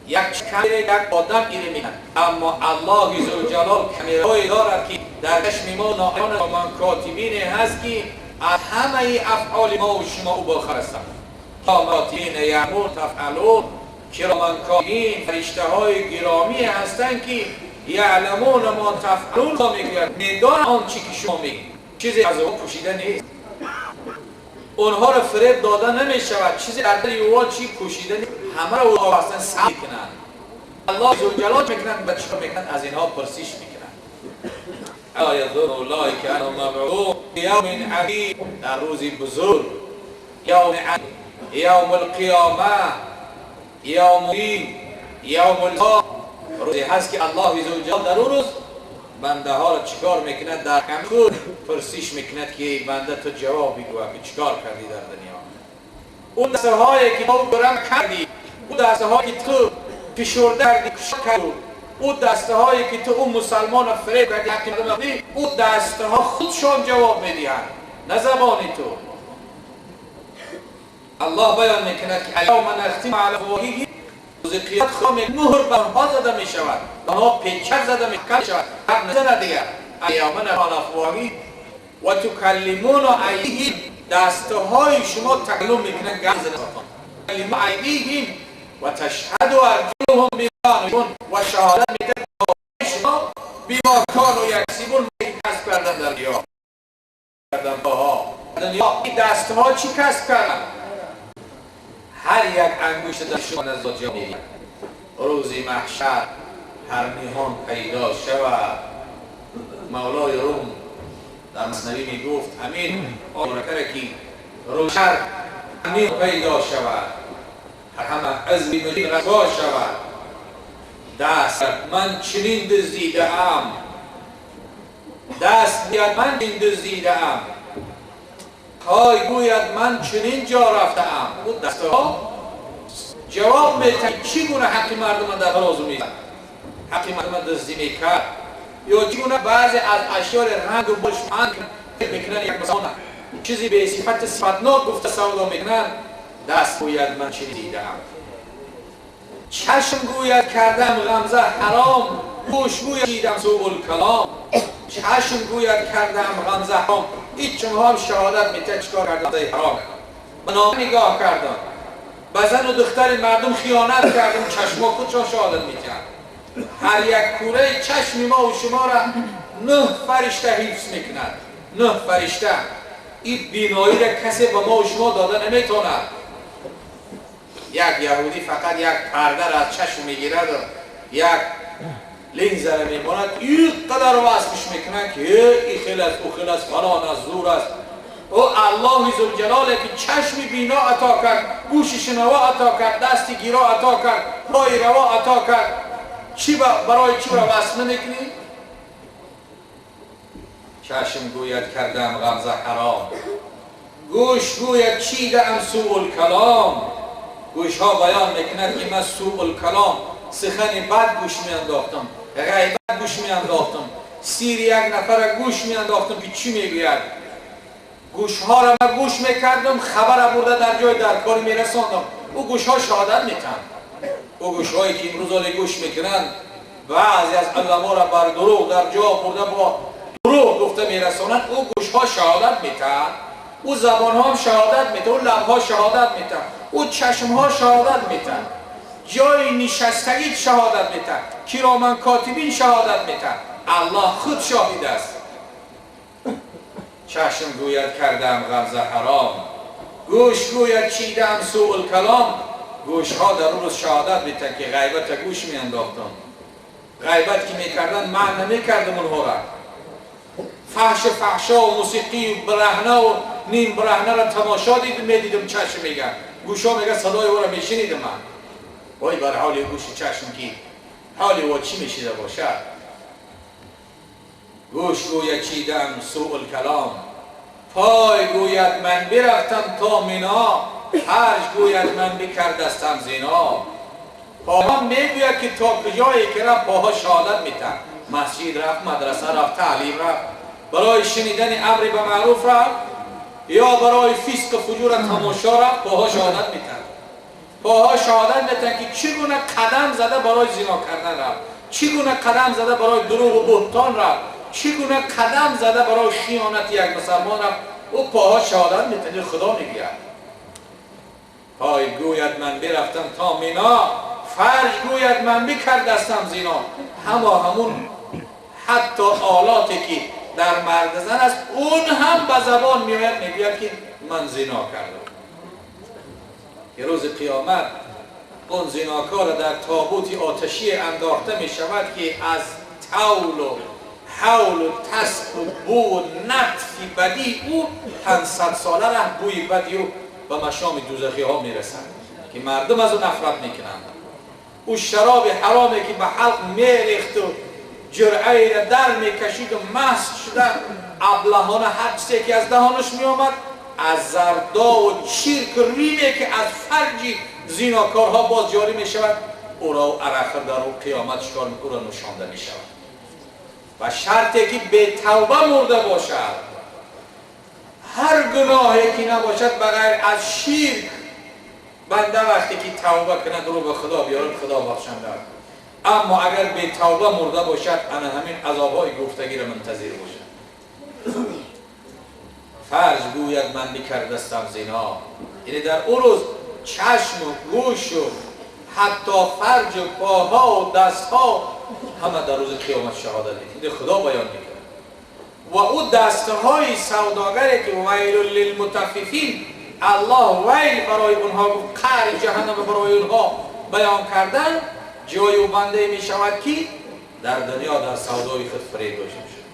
یک کامره یک آدم گیری میکند، اما الله ذوالجلال کامرهایی دارد که در چشم ما ناعیان من کاتبین هست که از همه افعال ما و شما او باخبر هستند. کاتبین یعلمون تفعلون، کراما کاتبین فرشته های گرامی هستند که یعلمون ما تفعلون، میگوید میدان آنچه که شما میگید، چیزی از او پوشیده نیست. اونها را فریب داده نمیشود، چیزی در دل او چی پوشیده نیست، همه را او اصلا ثبت میکنند. الله ذوالجلال میکنند و چیکار میکنند؟ از اینها پرسش میکنند. الا یظن اولئک انهم مبعوثون یوم عظیم، در روزی بزرگ، یوم عظیم، یوم القیامه، یوم الدین، یوم الحساب، روزی هست که الله ذوالجلال در اون روز بنده ها را چیکار میکند؟ در خود پرسش میکند که بنده تو جواب بگو که چیکار کردی در دنیا. اون دسته هایی که تو گرم کردی، اون دسته هایی که تو فشرده کردی، کردی، اون دسته هایی که تو اون مسلمان را فریب کردی، حق مردم، اون دسته ها خودشان جواب میدهند، نه زبان تو. الله بیان میکند که الیوم نختم علی افواههم، روز قیامت خدا مهر بر آنها زده می شود، آنها پیچک زده می شود، حق نزند دیگر. الیوم نختم علی افواههم و تکلمون ایدیهم، دسته های شما تکلم میکنند، گپ میزنند. تکلم ایدیهم و تشهد ارجلهم بما و شهادت میدهد شما بما کانوا یکسبون، کسب کردن در دنیا. دنیا این دسته ها چی کسب کردن؟ هر یک انگشت در شما نزد جا روزی محشر هر نهان پیدا شود. مولای روم در مثنوی میگفت همین آرکره که روشر همین پیدا شود، هر همه عزمی مجید رسوا شود. دست من چنین دزدیده ام، دست گوید من چنین دزدیده ام، پای گوید من چنین جا رفته ام. اون دست ها جواب میده چگونه حق مردم در ترازو میزد، حق مردم دزدی میکرد، یا چگونه بعضی از اشیاء رنگ و بوش میکنن، یک مسلمان چیزی به صفت صفتناک گفته سودا میکنن. دست گوید من چنین دیدم، چشم گوید کردم غمزه حرام، گوش گوید دیدم سوء الکلام. چشم گوید کردم غمزه حرام، هیچ چون هم شهادت میده چیکار کردم حرام، به نگاه کردم، به زن و دختر مردم خیانت کردم، چشما خودشان شهادت میدن. هر یک کوره چشم ما و شما را 9 فرشته حفظ میکند، 9 فرشته. این بینایی را کسی به ما و شما داده نمیتواند. یک یهودی فقط یک پرده را از چشم میگیرد و یک لنز را میماند، اینقدر وصفش میکنن که این خیلی است، او خیلی است، فلان است، زور است. او الله ذوالجلال که چشم بینا عطا کرد، گوش شنوا عطا کرد، دست گیرا عطا کرد، پای روا عطا کرد، چی برای چی را وصف نمیکنی؟ چشم گوید کردم غمزه حرام، گوش گوید چیدم سوء الکلام، گوشها بیان میکند که من سوء الکلام، سخن بد گوش میانداختم، غیبت گوش میانداختم، سیر یک نفر گوش میانداختم که چی میگوید. گوشها را من گوش میکردم، خبر برده در جای در کار میرساندم. او گوشها شهادت میتن. او گوشهایی که امروز آلی گوش میکنند بعضی از علما را بر دروغ در جا برده با دروغ گفته میرسانند، او گوشها شهادت میتن، او زبانها هم شهادت میتن، او لبها شهادت میتن، او چشمها شهادت میتن، جای نشستگی شهادت میتن، کرامن کاتبین شهادت میتن. الله خود شاهد است. چشم گوید کردم غمزه حرام، گوش گوید چیدم سوء الکلام. گوشها در اون روز شهادت میتن که غیبت گوش میانداختم، غیبت که میکردن من نمیکردم اونها را. فحش فحشا و موسیقی و برهنه و نیم برهنه را تماشا دیدم، میدیدم چشم میگه، گوشا میگه صدای او را میشنیدم من. وای بر حال گوش چشم که حال او چی میشیده باشد. گوش گوید چیدم سوء الکلام، پای گوید من برفتم تا مینا، فرج گوید من بکردستم زینا. پاها میگوید که تا کجایی که رفت پاها شهادت میتن. مسجد رفت، مدرسه رفت، تعلیم رفت، برای شنیدن امر به معروف رفت یا برای فسق و فجور تماشا رفت، پاها شهادت میتن. پاها شهادت میتن که چگونه قدم زده برای زنا کردن رفت، چگونه قدم زده برای دروغ و بهتان رفت، چگونه قدم زده برای خیانت یک مسلمان رفت. او پاها شهادت میتن. خدا میگوید پای گوید من برفتم تا مینا، فرج گوید من بکردستم زینا. هما همون حتی آلاتی که در مرد زن است اون هم به زبان میآید، میگوید که من زنا کردم. که روز قیامت اون زناکار در تابوت آتشی انداخته می شود که از طول و حول و تسک و بو و نطف بدی او 500 ساله ره بوی بدی او به مشام دوزخی ها میرسند که مردم از او نفرت میکنند. او شراب حرامی که به حلق میریخت و جرعه را در میکشید و مست شده ابلهانه هر چیزی که از دهانش میآمد از زردا و چیرک و ریمی که از فرج زیناکارها باز جاری میشود او را و عرق در او قیامت شکار او را نوشانده میشود. و شرطی که به توبه مرده باشد، هر گناهی که نباشد بغیر از شرک، بنده وقتی که توبه کند رو به خدا بیارد خدا بخشنده. اما اگر به توبه مرده باشد انا همین عذابهای گفتگی را منتظر باشد. فرج گوید من بکردستم زنا. یعنی در اون روز چشم و گوش و حتی فرج و پاها و دستها همه در روز قیامت شهادت می‌دهند. خدا بیان میکنه. و او دستهای سوداگری که ویل للمطففین، الله ویل برای اونها گفت، قعر جهنم برای اونها بیان کردن، جای او بنده می شود که در دنیا در سودای خود فریب داشته شد.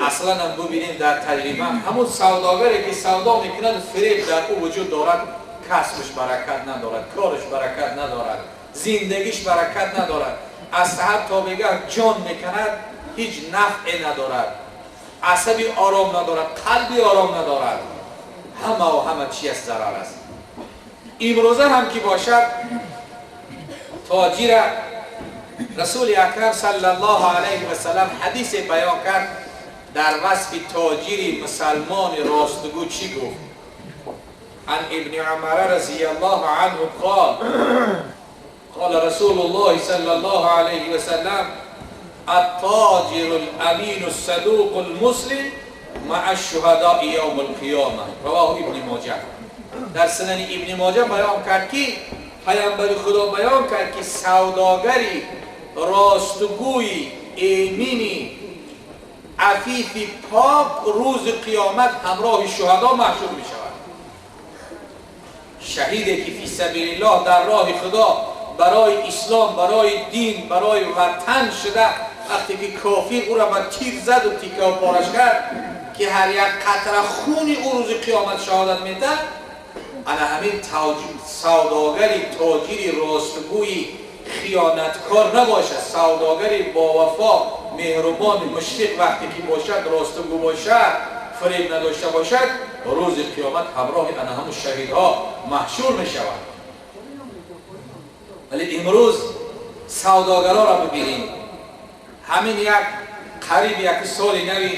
اصلا هم ببینیم در تجربه همون سوداگری که سودا میکند فریب در او وجود دارد، کسبش برکت ندارد، کارش برکت ندارد، زندگیش برکت ندارد، از سحر تا بگه جان میکند هیچ نفعی ندارد، عصبی آرام ندارد، قلبی آرام ندارد، همه و همه چی از ضرر است. امروزه هم که باشد تاجر رسول اکرم صلی الله علیه و سلم حدیث بیان کرد در وصف تاجر مسلمان راستگو چی گفت؟ عن ابن عمر رضی الله عنه قال قال رسول الله صلی الله علیه و سلم التاجر الامین الصدوق المسلم مع الشهداء یوم القیامه. رواه ابن ماجه. در سنن ابن ماجه بیان کرد که پیامبر خدا بیان کرد که سوداگری راستگوی ایمینی عفیفی پاک روز قیامت همراه شهدا محشور می شود. شهیدی که فی سبیل الله در راه خدا برای اسلام، برای دین، برای وطن شده، وقتی که کافر او را با تیر زد و تیکه و پارش کرد که هر یک قطره خونی او روز قیامت شهادت میده، انا همین سوداگری تاجری راستگویی خیانتکار نباشد، سوداگری با وفا مهربان مشفق وقتی که باشد، راستگو باشد، фиреб надошта бошад, рӯзи қиёмат ҳамроҳи ана ҳамун шаҳидҳо маҳшур мешавад. Вале имрӯз савдогароро бибинем, ҳамин як қариб як соли нави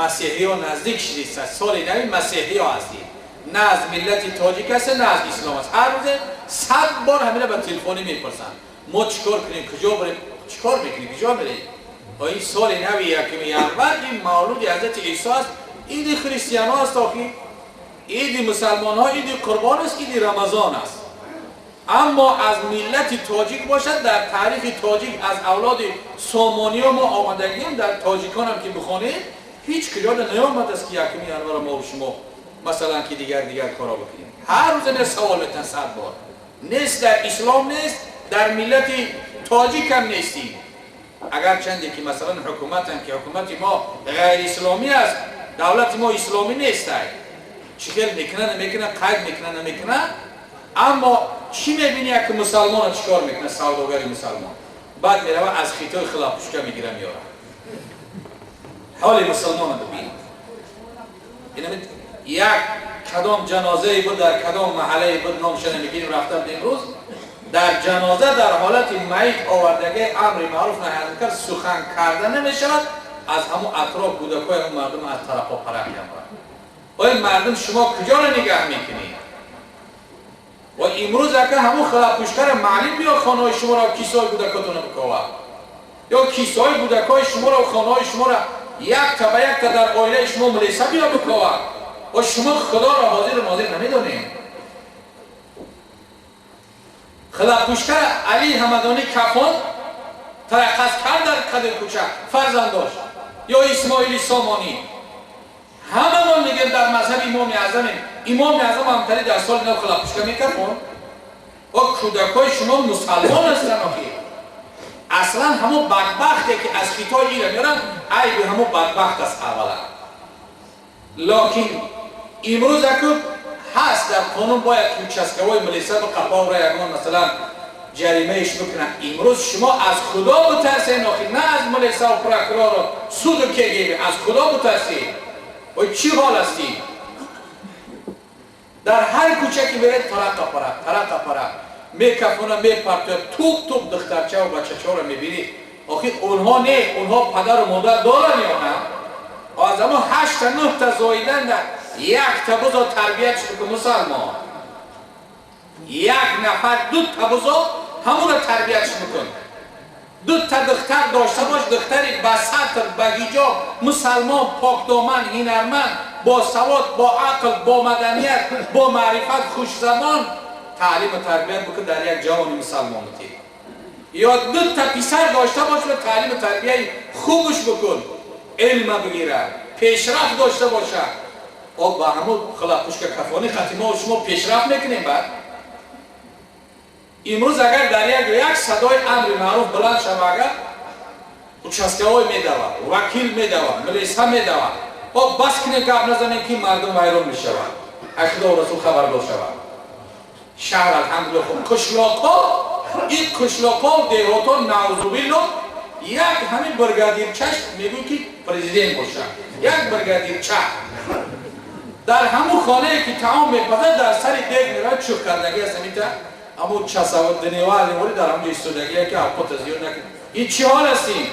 масеҳиё наздик шудист. Соли нави масеҳиё ҳастед, на аз миллати тоҷик аст, на аз ислом аст. Ҳар рӯзе 100 бор ҳамина ба телефонӣ мепурсанд: мо чикор кунем, куҷо барем? Чикор мекунем, куҷо мерем? Ин соли нави 1 январ, ин мавлуди ҳазрати Исо аст, иди христианҳо аст, охи иди мусалмонҳо иди қурбон аст, иди Рамазон аст. Аммо аз миллати тоҷик бошад, дар таърихи тоҷик аз авлоди сомониё мо омадагием, дар тоҷиконам ки бихонед, ҳеҷ куҷо наомадааст ки 1 январро мо шумо масалан ки дигар корро бикунем. Ҳар рӯза не савол метан 100 бор. Нест, дар ислом нест, дар миллати тоҷик ҳам нестим. Агарчанде ки масалан ҳукуматам ки ҳукумати мо ғайриисломӣ аст, давлати мо исломӣ нест, чӣ хел мекуна, намекуна, қайд мекуна, намекуна, аммо чӣ мебини, як мусалмона чӣ кор мекуна? Савдогари мусалмон баъд мерава аз Хитой хилапушка мегира, меёра. Ҳоли мусалмона бибин. Як кадом ҷанозае буд, дар кадом маҳаллае буд, номша намегирим, рафта буд имрӯз дар ҷаноза дар ҳолати майит овардаги амри маъруф наҳй аз мункар сухан карда намешавад. Аз ҳамун атроф кӯдакҳои ҳамун мардум аз тарафҳо парақ меамрад. Ои мардум, шумо куҷоро нигаҳ мекунед? Ва имрӯз ака ҳамун хилапушкара маълим биё хонаҳои шуморо, кисои кӯдакотонро бикова, ё кисои кӯдакҳои шуморо, хонаҳои шуморо якта ба якта дар оилаи шумо милиса биё бикова. Ва шумо худоро ҳозиру нозир намедонед. Хилапушкара Али Ҳамадонӣ кафон тараққаз кард дар қадир кӯча фарзандош, ё Исмоили Сомонӣ. Ҳамамон мегӯем дар мазҳаби Имоми Аъзамем. Имоми Аъзам ҳамтари дар соли нав хилапушка мекафон. О кӯдакҳои шумо мусалмон ҳастанд. Охи аслан ҳамон бадбахте ки аз Хитой ира меоранд, айби ҳамон бадбахт аст аввала. Локин имрӯз аку ҳаст дар қонун, бояд ки участковой милиса биқаповра, ягон масалан ҷаримаиш бикунад. Имрӯз шумо аз Худо бутарсед, охи на аз милисаву прокурору суду КГБ, аз Худо бутарсед. Ой, чӣ ҳол ҳастӣ? Дар ҳар кӯча ки меред, тарақа парақ, тарақа парақ мекафона, мепартояд, туп туп духтарчаву бачачаҳоро мебинед. Охи онҳо не, онҳо падару модар доранд ё на? Аз ҳамон 8-та 9-та зоиданда якта бузо тарбиятш бикун мусалмон, як нафар дута бузо ҳамонро тарбиятш бикун. Дута духтар дошта бош, духтари ба сатр, ба ҳиҷоб, мусалмон, покдоман, ҳунарманд, бо савод, бо ақл, бо маданият, бо маърифат, хушзабон таълиму тарбият бикун, дар як ҷавони мусалмон бутӣ. Ё дута писар дошта бош ва таълиму тарбияи хубш бикун, илма бигирад, пешрафт дошта бошад. О ба ҳамун хилапушка кафонӣ хати мо шумо пешрафт мекунем. Баъд имрӯз агар дар як садои амри маъруф баланд шава, агар участковой медавад, вакил медавад, милиса медавад. О бас кунем, гап назанем, ки мардум вайрон мешавад, аз Худо Расул хабардор шавад. Шаҳр алҳамдулилла хуб, қишлоқҳо, ин қишлоқҳо, деҳотҳо, наузубилло, як ҳамин бригадирчаш мегӯй ки президент бошад. Як бригадирча дар ҳамун хонае ки таом мепазад, дар сари дег меравад, чух кардагӣ аст, ҳамита ҳамун часавод дневальный дар ҳамун ҷо истодагие ки авқота зиёд накунад. Ин чӣ ҳол ҳастем?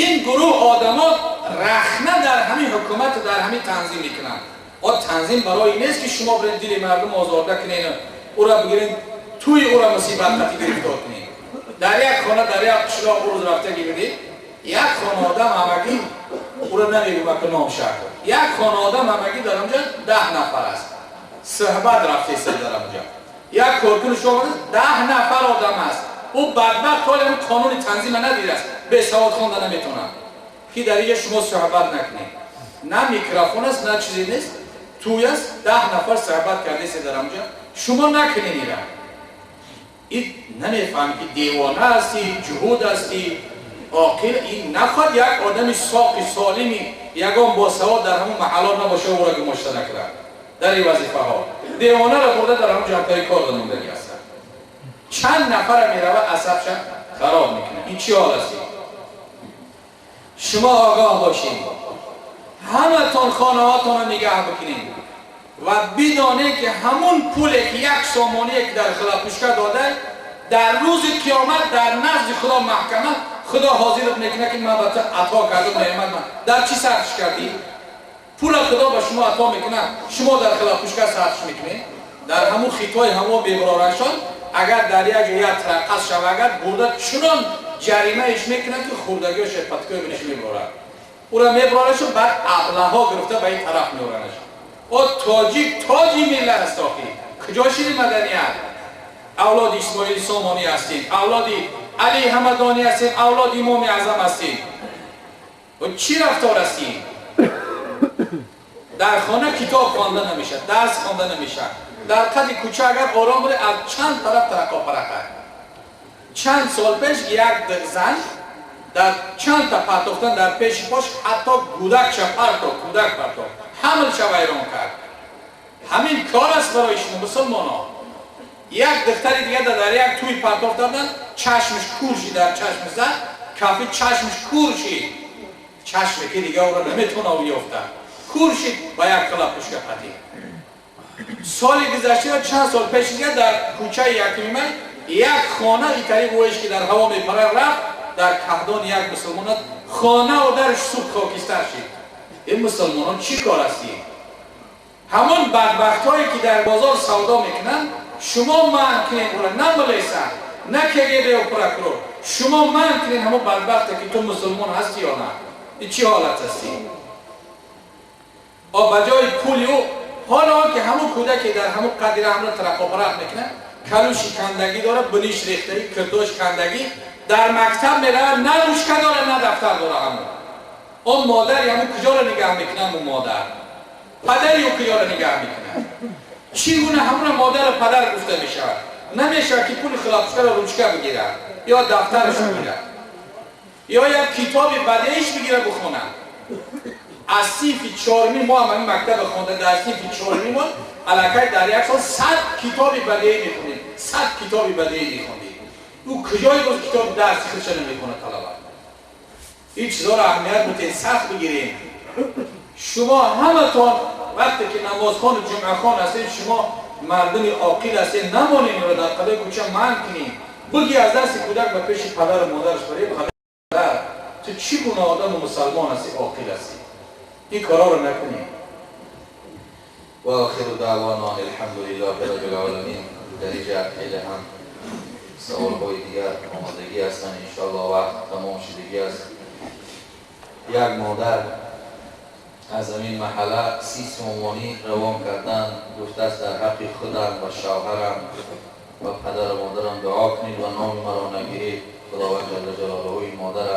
Ин гурӯҳ одамо рахна дар ҳамин ҳукумату дар ҳамин танзим мекунанд. О танзим барои нест ки шумо бирен дили мардум озорда кунен, ӯра бигирен, тӯи ӯра мусибат қати гирифтор кунед. Дар як хона, дар як қишлоқ рӯз рафта гиридед, як хона одам ҳамагӣ, ӯра намегӯм ака ном шакл, як хона одам ҳамагӣ дар онҷа 10 нафар аст. Суҳбат рафтеста дар онҷа як коркуни шумо, 10 нафар одам аст. Ӯ бадбахт ҳоли ҳамин қонуни танзима надидааст, бесавод хонда наметавонад, ки дар инҷа шумо суҳбат накунед. На микрофон аст, на чизе нест, тӯй аст, 10 нафар суҳбат кардест дар онҷа, шумо накунед ира. Ин намефаҳми ки девона ҳастӣ, ҷуҳуд ҳастӣ, оқил. Ин нахоҳад як одами соқи солими ягон босавод дар ҳамун маҳалло набоша, ӯро гумошта накунад дар ин вазифаҳо. Девонаро бурда дар ҳамун ҷамъкари кор данондагӣ ҳастанд. Чанд нафара мерава, асабша хароб мекунад. Ин чӣ ҳол аст? Шумо огоҳ бошед. Ҳаматон хонаҳотонро нигаҳ бикунед ва бидонед, ки ҳамун пуле, ки як сомоние, ки дар хлопушка дода, дар рӯзи қиёмат дар назди Худо маҳкама Худо ҳозират мекунад, ки ман ба ту ато кардам неъмат, ман дар чӣ сарфш кардӣ? Пула Худо ба шумо ато мекунад, шумо дар хлопушка сарфш мекунед. Дар ҳамун хитои ҳамо мебарорашон, агар дар як ҷо як траққас шава, агар бурда чунон ҷаримаиш мекунад, ки хурдагиош паткои биниш мебарорад, ура мебарорашон, баъд аблаҳо гирифта ба ин тараф меоранаш. О, тоҷик тоҷи миллат аст. Охи, куҷо шиди маданият? Авлоди Исмоили Сомонӣ ҳастем, авлоди Али Ҳамадонӣ ҳастем, авлоди Имоми Аъзам ҳастем. Чӣ рафтор ҳастем? Дар хона китоб хонда намешавад, дарс хонда намешавад. Дар қади кӯча агар ором буде, аз чанд тараф тарақопарақа. Чанд сол пеш як зан дар чанд та партохтан дар пеши пош, ҳатто гудакша парто, кӯдак парто, ҳамлша вайрон кард. Ҳамин кор аст барои шумо, мусулмоно? Як духтари дига дар як тӯй партофтардан, чашмаш кур шид, дар чашм зад кафи, чашмаш кур шид, чашме ки дига ӯро наметавона ӯ ёфта, кур шид ба як хлопушка патӣ. Соли гузашта, чанд сол пеш дига, дар кӯчаи Якуми Май як хона итари воиш, ки дар ҳаво мепарад, рафт дар каҳдони як мусулмонат, хонаву дарш сӯхт, хокистар шид. Ин мусулмонон чӣ кор ҳастем? Ҳамон бадбахтҳое, ки дар бозор савдо мекунанд, шумо манъ кунед ӯра, на милиса, на КГБ прокурор. Шумо манъ кунед ҳамон бадбахте, ки ту мусулмон ҳастӣ ё на. Ин чӣ ҳолат ҳастӣ? О, ба ҷои пули ӯ, ҳоло он ки ҳамон кӯдаке дар ҳамон қадира ҳамро тарақопарақ мекунад, калуши кандагӣ дорад, биниш рехтагӣ, кирдош кандагӣ, дар мактаб меравад, на ручка дорад, на дафтар дорад. Ҳамон он модари ҳамон куҷоро нигаҳ мекунад? Ҳамон модар, падари ӯ куҷоро нигаҳ мекунад? Чӣ гуна ҳамона модару падар гуфта мешавад? Намешавад, ки пули хлопушкаро ручка бигирад ё дафтараш бигирад ё як китоби бадеиш бигирад, бихонад. Аз синфи чорумӣ мо ҳам ҳамин мактаба хонда, дар синфи чорумӣ мо аллакай дар як сол 100 китоби бадеӣ мехонем, 100 китоби бадеӣ мехондем. Ӯ куҷои боз китоби дарси худша намехонад талаба? Ин чизоро аҳамият бутен, сахт бигирем. Шумо ҳаматон вақте ки намозхону ҷумъахон ҳастед, шумо мардуми оқил ҳастед. Намонем инро дар қадои кӯча, манъ кунем. Буги аз дасти кӯдак ба пеши падару модараш бари: «Падар, ту чӣ гуна одаму мусалмон ҳастӣ, оқил ҳастӣ? Ин корҳоро накунем». وآخر دعوانا الحمد لله رب العالمین. در اینجا خیلی هم سوال های دیگر آمادگی هستن. انشاءالله وقت تمام شدگی است. یک مادر از همین محله 30 سومانی روان کردن، گفته است در حق خودم و شوهرم و پدر و مادرم دعا کنید و نام مرا نگیرید. خداوند جل جلاله این مادر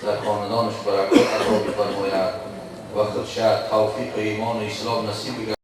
در خاندانش برکات عطا بفرماید و خودش توفیق ایمان و اسلام نصیب.